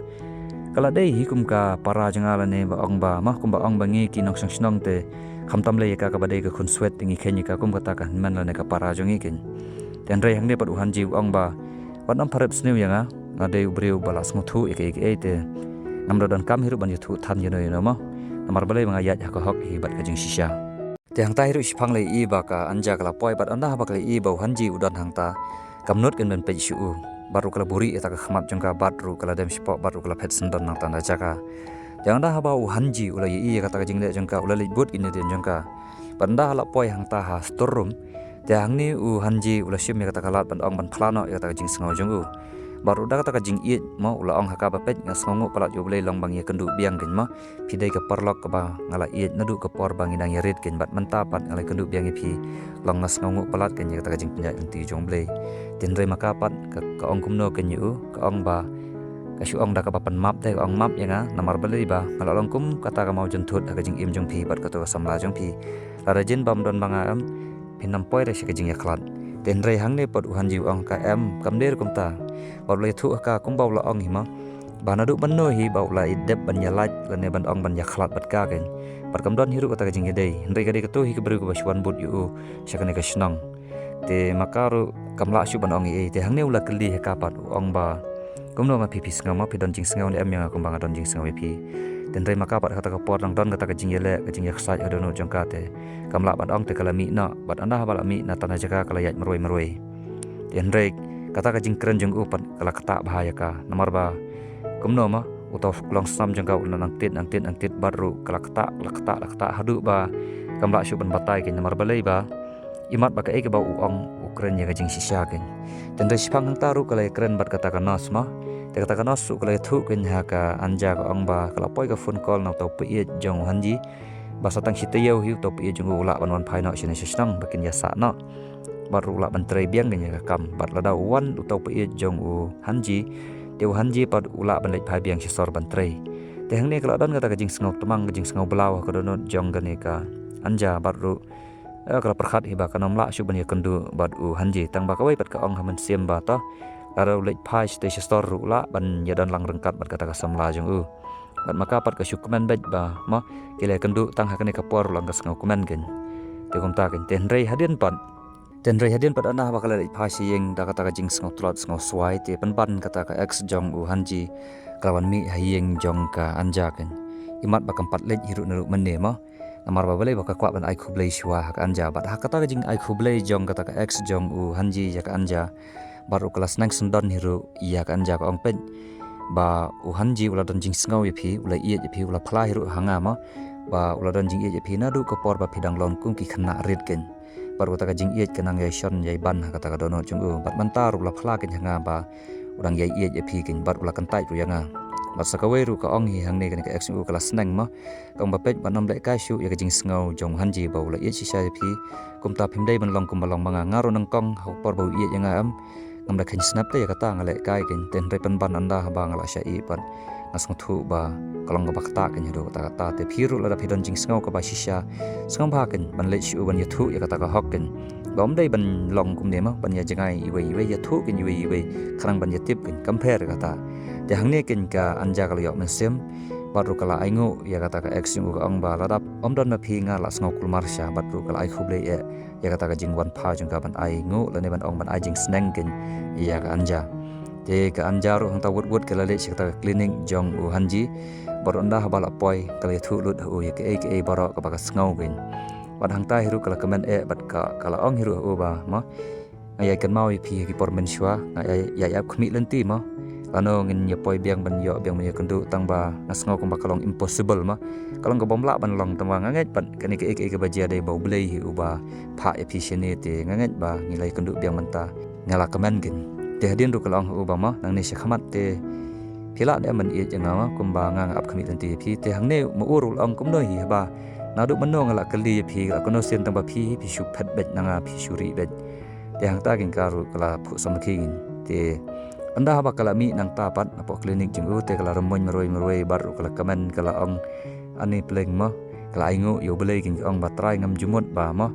ka la dei hi kum ka para jong nga lane ba ong ba mo kumba ong ba ngi ki nongshong shnong te khamtam lei ïa ka kaba dei ka khun swet te ngi kheiñ ïa ka kum kata ka hynmen lane ka para jong ngi keiñ. Te hynrei hangne pat u Hanji u ong ba wat nym pharep sniew ïa nga, nga dei u briew ba la sngewthuh ïa kaei kaei te ngam da donkam hi ruh ban ïathuh than ïano ïano mo. Namar balei ba nga ïaid ha ka hok hi bad ka jingshisha. Te hangta hi ruh shiphang la ïohi ba ka Anja ka la poi bad ynda haba ka la ïohi ba u Hanji u don hangta kam nud keiñ ban peit sha u. Bad ruh ka la buhrieh ïa kata ka khmat jong ka bad ruh ka la dem shapoh bad ruh ka la phet syndon nangta na jaka. Te ynda haba u Hanji u la ïohi ïa kata ka jingleh jong ka u la leit bud keiñ nadien jong ka. Bad ynda la poi hangta ha store room te hangne u Hanji u la shim ïa kata ka lad ban ong ban phla noh ïa kata ka jingsngew jong u. Bad ruh da kata ka jingïeit mo u la ong ha ka ba peit nga sngewnguh palat ïa U Blei long ba ngi ïakynduh biang keiñ mo. Phi dei ka paralok kaba nga la ïeit naduh ka por ba ngi dang ïarit keiñ bad mynta pat nga la ïakynduh biang ïa phi long nga sngewnguh palat keiñ ïa kata ka jingpynïaid lynti jong U Blei. Te hynrei ma ka pat ka, ka ong kumno keiñ ïa u, ka ong ba ka shu ong da kaba pan map te, ka ong map ïa nga namar balei ba nga la long kum kata ka mawjynthut ha ka jingim jong phi bad kato ka samla jong phi. Lada jin bym don ma nga em phin nym poi re sha ka jingïakhlad. Te hynrei hangne pat u Hanji u ong ka em kam dei ruh kumta. Bad u la ïathuh ha ka kumba u la ong hi mo ba naduh mynno hi ba u la ïadep ban ïalait lane ban ong ban ïakhlad bad ka keiñ. Bad kam don hi ruh kata ka jingïadei, hynrei ka dei kato hi ka briew kaba shu wan bud ïa u sha kane ka shnong. Te ma ka ruh kam lah shuh ban ong ei ei. Te hangne u la kylli ha ka pat u ong ba kumno ma phi, phi sngew ma phi don jingsngew ne em ïa nga kumba nga don jingsngew ïa phi. Te hynrei ma ka pat kata ka por dang don kata ka jingïaleh, ka jingïaksaid ha dohnud jong ka te kam lah ban ong te ka la mih noh, bad ynda haba la mih na tang na jaka ka la ïaid marwei marwei. Te hynrei kata ka jingkren jong u pat ka la ktah bha ïa ka. Namar ba kumno ma, uta u long snam jong ka u la nang tied, nang tied, nang tied bad ruh ka la ktah, la ktah, la ktah haduh ba kam lah shuh ban batai keiñ, namar balei ba imat ba kaei kaba u ong u kren ïa ka jingshisha keiñ. Te hynrei shaphang hangta ruh ka la ïakren bad kata ka nurse ma. Te kata ka nurse ruh ka la ïathuh keiñ ha ka Anja, ka ong ba ka la poi ka phone call na uta u paid jong u Hanji ba sa tang shi taïew hi uta u paid jong u u lah ban wan phai noh shane sha shnong ba kin ïasah noh. Bad ruh u lah ban trei biang keiñ ïa ka kam. Bad lada u wan uta u paid jong u Hanji, te u Hanji pat u lah ban leit phai biang sha sor ban trei. Te hangne ka la don kata ka jingsngew tmang, ka jingsngew blaw ha ka dohnud jong kane ka Anja bad ruh, eh, ka la pyrkhat hi ba kan ym lah shuh ban ïakynduh bad u Hanji, tang ba kawei pat ka ong ha mynsiem ba to lada u leit phai shatei sha sor ruh u lah ban ïadon lang ryngkat bad kata ka samla jong u. Bad ma ka pat ka shu kmen beit ba ma, ki la ïakynduh tang ha kane ka por, u long ka sngew kmen keiñ. Te kumta keiñ, te hynrei hadien pat, te hynrei hadien pat ynda haba ka la leit phai sha ïing da kata ka jingsngew tlot sngew swai, te pynban kata ka ex jong u Hanji ka la wan mih ha ïing jong ka Anja keiñ. Imat ba kam pat leit hi ruh na ruh mynne ma. Namar ba balei ba ka kwah ban ai khublei shuwa ha ka Anja. Bad ha kata ka jingai khublei jong kata ka ex jong u Hanji ïa ka Anja, bad ruh ka la sneng sngewdon hi ruh ïa ka Anja, ka ong peit ba u Hanji u la don jingsngew ïa phi, u la ïeit ïa phi, u la phla hi ruh ha nga ma, ba u la don jingïeit ïa phi naduh ka por ba phi dang long kum ki khynnah rit keiñ. Bad ruh kata ka jingïeit ka nang ïai shon ïai ban ha kata ka dohnud jong u. Bad mynta ruh u la phla keiñ ha nga ba u dang ïai ïeit ïa phi keiñ, bad u la kyntait ruh ïa nga. Bad sa kawei ruh ka ong hi hangne, kane ka ex jong u ka la sneng ma, ka ong ba peit ba nym lehkai shuh ïa ka jingsngew jong u Hanji ba u la ïeit shisha ïa phi. Kumta phim dei ban long kumba long ma nga. Nga ruh nyngkong ha ka por ba u ïeit ïa nga em, ngam da kheiñ snap te ïa kata, nga lehkai keiñ. Te hynrei pynban ynda haba nga la shah ïeh pat, nga sngewthuh ba ka long kaba ktah keiñ haduh katta katta. Te phi ruh lada phi don jingsngew kaba shisha, sngewbha keiñ ban leit sha u ban ïathuh ïa kata ka hok keiñ. Ba ym dei ban long kumne ma, ban ïa jngai iwei iwei, ïathuh keiñ iwei iwei khnang ban ïatip keiñ, kam pher kata. Te hangne keiñ ka Anja ka la ïoh mynsiem bad ruh ka la ainguh ïa kata ka ex jong u, ka ong ba lada ym don ma phi nga la sngew kulmar shisha. Bad ruh ka la ai khublei eh ïa kata ka jingwan phai jong ka ban ainguh lane ban ong ban ai jingsneng keiñ ïa ka Anja. Te ka Anja ruh hangta wut wut ka la leit sha kata ka klinik jong u Hanji. Bad ruh ynda haba la poi ka la ïathuh lut ha u ïa kaei kaei baroh kaba ka sngew keiñ. Bad hangta hi ruh ka la kmen eh bad ka, ka la ong hi ruh ha u ba ma, nga ïai kynmaw ïa phi ha ki por mynshuwa, nga ïai, ïai ap khmih lynti ma. Lano ngin ïa poi biang ban ïoh biang ban ïakynduh, tang ba nga sngew kumba ka long impossible ma. Ka long kaba ym lah ban long, tang ba nga ngeit pat kane kaei kaei kaba jia dei ba U Blei hi uba phah ïa phi shane, te nga ngeit ba ngi la ïakynduh biang mynta. Nga la kmen keiñ. Te hadien ruh ka la ong ha u ba ma, nangne sha khmat te phi lah ne em ban ïeit ïa nga ma, kumba nga, nga ap khmih lynti ïa phi. Te hangne ma u ruh u la ong kumno hi haba naduh mynno nga la kylli ïa phi, la kano sien, tang ba phi, phi shu phet beit na nga, phi shu rieh beit. Te hangta keiñ ka ruh ka la phuh samrkhie keiñ. Te ynda haba ka la mih nangta pat napoh klinik jong u, te ka la rymmuiñ marwei marwei bad ruh ka la kmen, ka la ong, ani pleng ma, ka la ainguh ïa U Blei keiñ, ka ong ba Trai, ngam ju mut ba ma,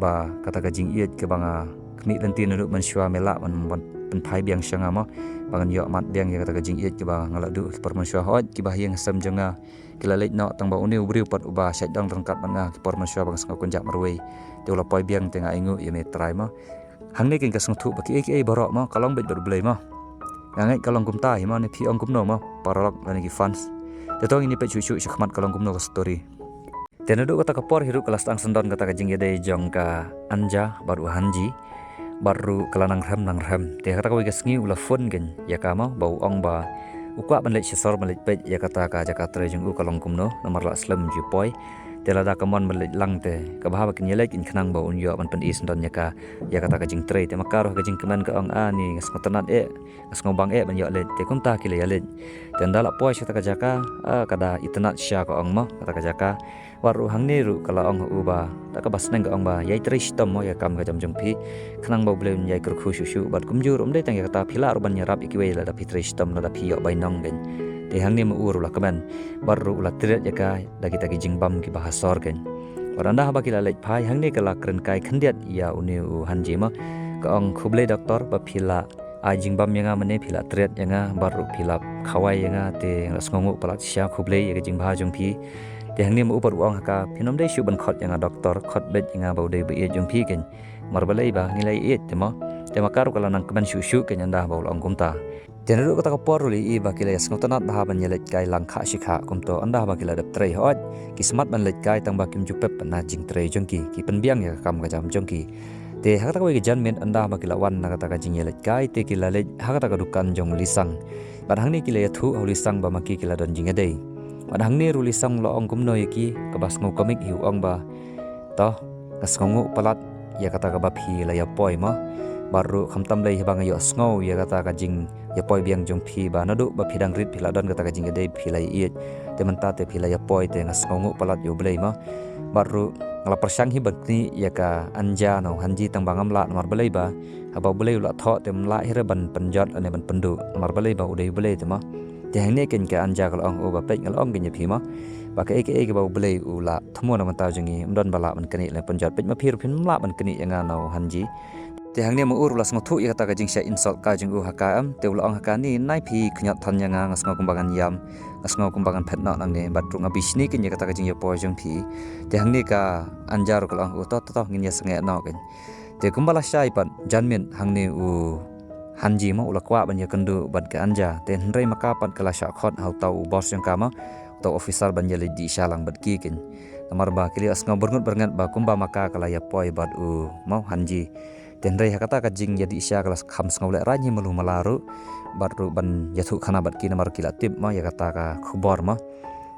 ba kata ka jingïeit kaba nga khmih lynti naduh mynshuwa me lah ban, ban pynphai biang sha nga ma, ba ngan ïoh mad biang ïa kata ka jingïeit kaba nga la duh ha ki por mynshuwa. Hooid, kiba ha ïing ha sem jong nga ki la leit noh, tang ba une u briew pat uba shait don ryngkat bad nga ha ki por mynshuwa ba nga sngew kynjah marwei, te u la poi biang, te nga ainguh ïa me Trai ma. Hangne keiñ ka sngewthuh ba kiei kiei baroh ma ka long beit bad U Blei ma. Nga ngeit ka long kumta hi ma, ne phi ong kumno ma paralok lane ki fans? Te to ngin ïa peit shuh shuh sha khmat ka long kumno ka story. Te naduh kata ka por hi ruh ka la sdang sdang kata ka jingïadei jong ka Anja bad u Hanji. Bad ruh ka la nang rhem nang rhem. Te kata kawei ka sngi u la phone keiñ ïa ka ma, ba u ong ba u kwah ban leit sha sor ban leit peit ïa kata ka jaka trei jong u ka long kumno, namar la slem ju poi. Te lada ka mon ban leit lang te kaba haba kin ïaleit keiñ khnang ba un ïoh ban pyni sdang ïa ka, ïa kata ka jingtrei. Te ma ka ruh ka jingkmen ka ong, ani nga sngewtynnat eh, nga sngewbang eh ban ïoh leit. Te kumta ki la ïaleit. Te ynda la poi sha kata ka jaka, ah, ka da itynnat shisha, ka ong ma, kata ka jaka. Wat ruh hangne ruh ka la ong ha u ba, da kaba sneng ka ong ba, ïai trei shitom mo ïa ka kam ka jam jong phi, khnang ba U Blei un ïai kyrkhu shuh shuh. Bad kumjuh ruh ym dei tang ïa kata, phi lah ruh ban ïarap ïa kiwei lada phi trei shitom, lada phi ïoh bainong keiñ. Te hangne ma u ruh la kmen bad ruh u la triat ïa ka da kita ki jingbam kiba ha sor keiñ. Bad ynda haba ki la leit phai, hangne ka la kren kai khyndiat ïa une u Hanji ma, ka ong, khublei doktor ba phi la ai jingbam ïa nga, mynne phi la triat ïa nga bad ruh phi la khawai ïa nga, te nga la sngewnguh palat shisha, khublei ïa ka jingbha jong phi. Te hangne ma u pat u ong ha ka, phin ym dei shuh ban khot ïa nga doktor, khot beit ïa nga ba u dei ba ïeit jong phi keiñ. Namar balei ba ngi la ïeit te mo. Te ma ka ruh ka la nang kmen shuh shuh keiñ ynda ba u la ong kumta. Te naduh kata ka por ruh la ïohi ba ki la ïa sngewtynnat bha ban ïa leit kai lang khah shi khah, kumto ynda ba ki la dep trei hooid, ki smat ban leit kai tang ba kim ju pep na jingtrei jong ki, ki pynbiang ïa ka kam ka jam jong ki. Te ha kata kawei ka janmiet ynda ba ki la wan na kata ka jingïaleit kai, te ki la leit ha kata ka dukan jong u Lisang. Bad hangne ki la ïathuh ha u Lisang ba ma ki ki la don jingïadei. Bad hangne ruh u Lisang u la ong kumno ïa ki, kaba sngew komik hi u ong ba, to, nga sngewnguh palat ïa kata kaba phi la ïa poi mo. Bad ruh khamtam lei haba nga ïohsngew ïa kata ka jingïapoi biang jong phi ba naduh ba phi dang rit phi la don kata ka jingïadei phi la ïeit. Te mynta te phi la ïapoi te nga sngewnguh palat ïa U Blei mo. Bad ruh nga la pyrshang hi ban knieh ïa ka Anja na u Hanji tang ba ngam lah namar balei ba haba U Blei u la thoh te ym lah hi re ban pynjot lane ban pynduh namar balei ba u dei U Blei te mo. Te hangne keiñ ka Anja ka la ong, o ba peit nga la ong keiñ ïa phi mo, ba kaei kaei kaba U Blei u la thmu na ka bynta jong ngi ym don ba lah ban knieh lane pynjot. Peit ma phi ruh phim lah ban knieh ïa nga na u Hanji. Te hangne ma u ruh u la sngewthuh ïa kata ka jingshah insult kai jong u ha ka, em, te u la ong ha ka, ni nai phi khñiot than ïa nga, nga sngew kumba ngan ïam, nga sngew kumba ngan phet noh nangne, bad ruh nga bishni keiñ ïa kata ka jingïapoi jong phi. Te hangne ka Anja ruh ka la ong, o to to to, ngin ïa sangeh noh keiñ. Te kumba la shai pat janmiet hangne u Hanji mo u la kwah ban ïakynduh bad ka Anja. Te hynrei ma ka pat ka la shah khot ha uta u boss jong ka mo, uta u officer ban ïaleit dih sha lang bad ki keiñ. Namar ba ki la ïohsngew byrngut byrngat ba kumba ma ka ka la ïapoi bad u mo Hanji. Te hynrei ha kata ka jingïadih sha ka la kham sngew lehraiñ hi malu mala ruh. Bad ruh ban ïathuh khana bad ki namar ki la tip mo ïa kata ka khubor mo.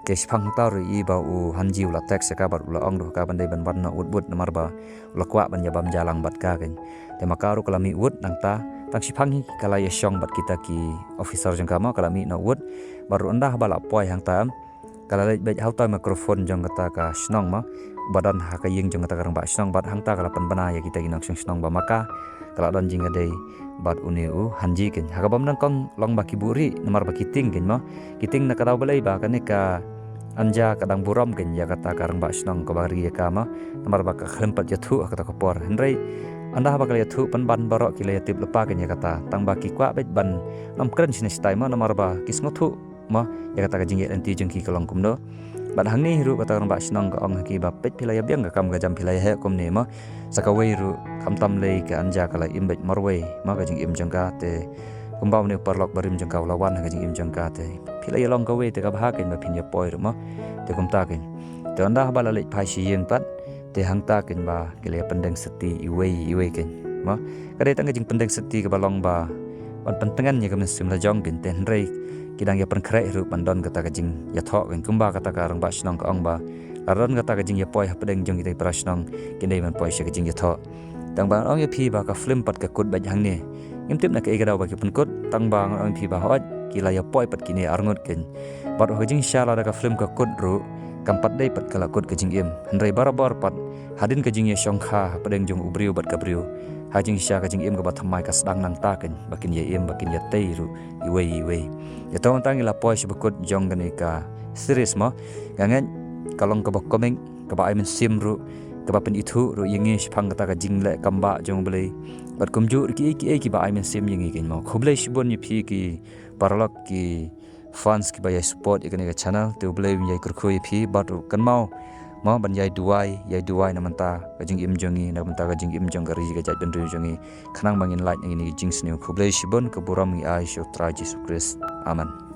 Te shaphang hangta ruh i ba u Hanji u la text ïa ka bad u la ong ruh ha ka ban dei ban wan noh wut wut namar ba u la kwah ban ïa bam ja lang bad ka keiñ. Te ma ka ruh ka la mih wut nangta, tang shaphang hi ka la ïa shong bad kita ki officer jong ka mo, ka la mih noh wut. Bad ruh ynda haba la poi hangta, em, ka la leit beit ha uta u microphone jong kata ka shnong mo, ba don ha ka ïing jong kata ka rangbah shnong, bad hangta ka la pynbna ïa kita ki nongshong shnong ba ma ka ka la don jingïadei bad une u Hanji keiñ. Ha kaba ym nyngkong long ba ki buhrieh namar ba ki tieng keiñ mo. Ki tieng na ka daw balei ba kane ka Anja ka dang burom keiñ ïa kata ka rangbah shnong kaba ri ïa ka mo, namar ba ka khlem pat ïathuh ha kata ka por. Hynrei ynda haba ka la ïathuh pynban baroh ki la ïatip lypa keiñ ïa kata, tang ba ki kwah beit ban ym kren shane shatai mo namar ba ki sngewthuh mo ïa kata ka jingïaid lynti jong ki ka long kumno. Bad hangne hi ruh kata ka rangbah shnong ka ong ha ki ba peit phi la ïa biang ka kam ka jam phi la ïa heh kumne mo. Sa kawei ruh khamtam lei ka Anja ka la im beit marwei mo ka jingim jong ka te kumba une u paralok barim jong ka u la wan ha ka jingim jong ka te phi la ïa long kawei te ka bha keiñ ba phin ïa poi ruh mo. Te kumta keiñ. Te ynda haba la leit phai sha ïing pat te hangta keiñ ba ki la ïa pyndeng syrti iwei iwei keiñ mo. Ka dei tang ka jingpyndeng syrti kaba long ba ban pyntngen ïa ka mynsiem la jong keiñ te hynrei ki dang ïa pynkhreh ruh ban don kata ka jingïathoh keiñ kumba kata ka rangbah shnong ka ong ba la don kata ka jingïapoi hapdeng jong kita ki para shnong kin dei ban poi sha ka jingïathoh. Tang ba ngan ong ïa phi ba ka film pat ka kut beit hangne. Ngim tip na kaei ka daw ba ki pynkut, tang ba ngan ong ïa phi ba hooid ki la ïapoi pat kine arngut keiñ. Bad ha ka jingshisha lada ka film ka kut ruh kam pat dei pat ka la kut ka jingim. Hynrei barabor pat hadien ka jingïashongkha hapdeng jong u briew bad ka briew, ha ka jingshisha ka jingim kaba thymmai ka sdang nangta keiñ ba kin ïa im ba kin ïatei ruh iwei iwei. Ïa to mynta ngi la poi sha ba kut jong kane ka series mo. Nga ngeit ka long kaba komik, kaba ai mynsiem ruh, kaba pynithuh ruh ïa ngi shaphang kata ka jingleh kam bah jong U Blei. Bad kumjuh ruh kiei kiei kiba ai mynsiem ïa ngi keiñ mo. Khublei shibun ïa phi ki paralok ki fans kiba ïai support ïa kane ka channel, te U Blei un ïai kyrkhu ïa phi bad ruh kynmaw mo ban ïai duwai, ïai duwai na bynta ka jingim jong ngi, na bynta ka jingim jong ka ri ka jaitbynriew jong ngi. Khnang ba ngin lait na kine ki jingsniew. Khublei shibun, ka burom ngi ai sha U Trai Jisu Khrist. Amen.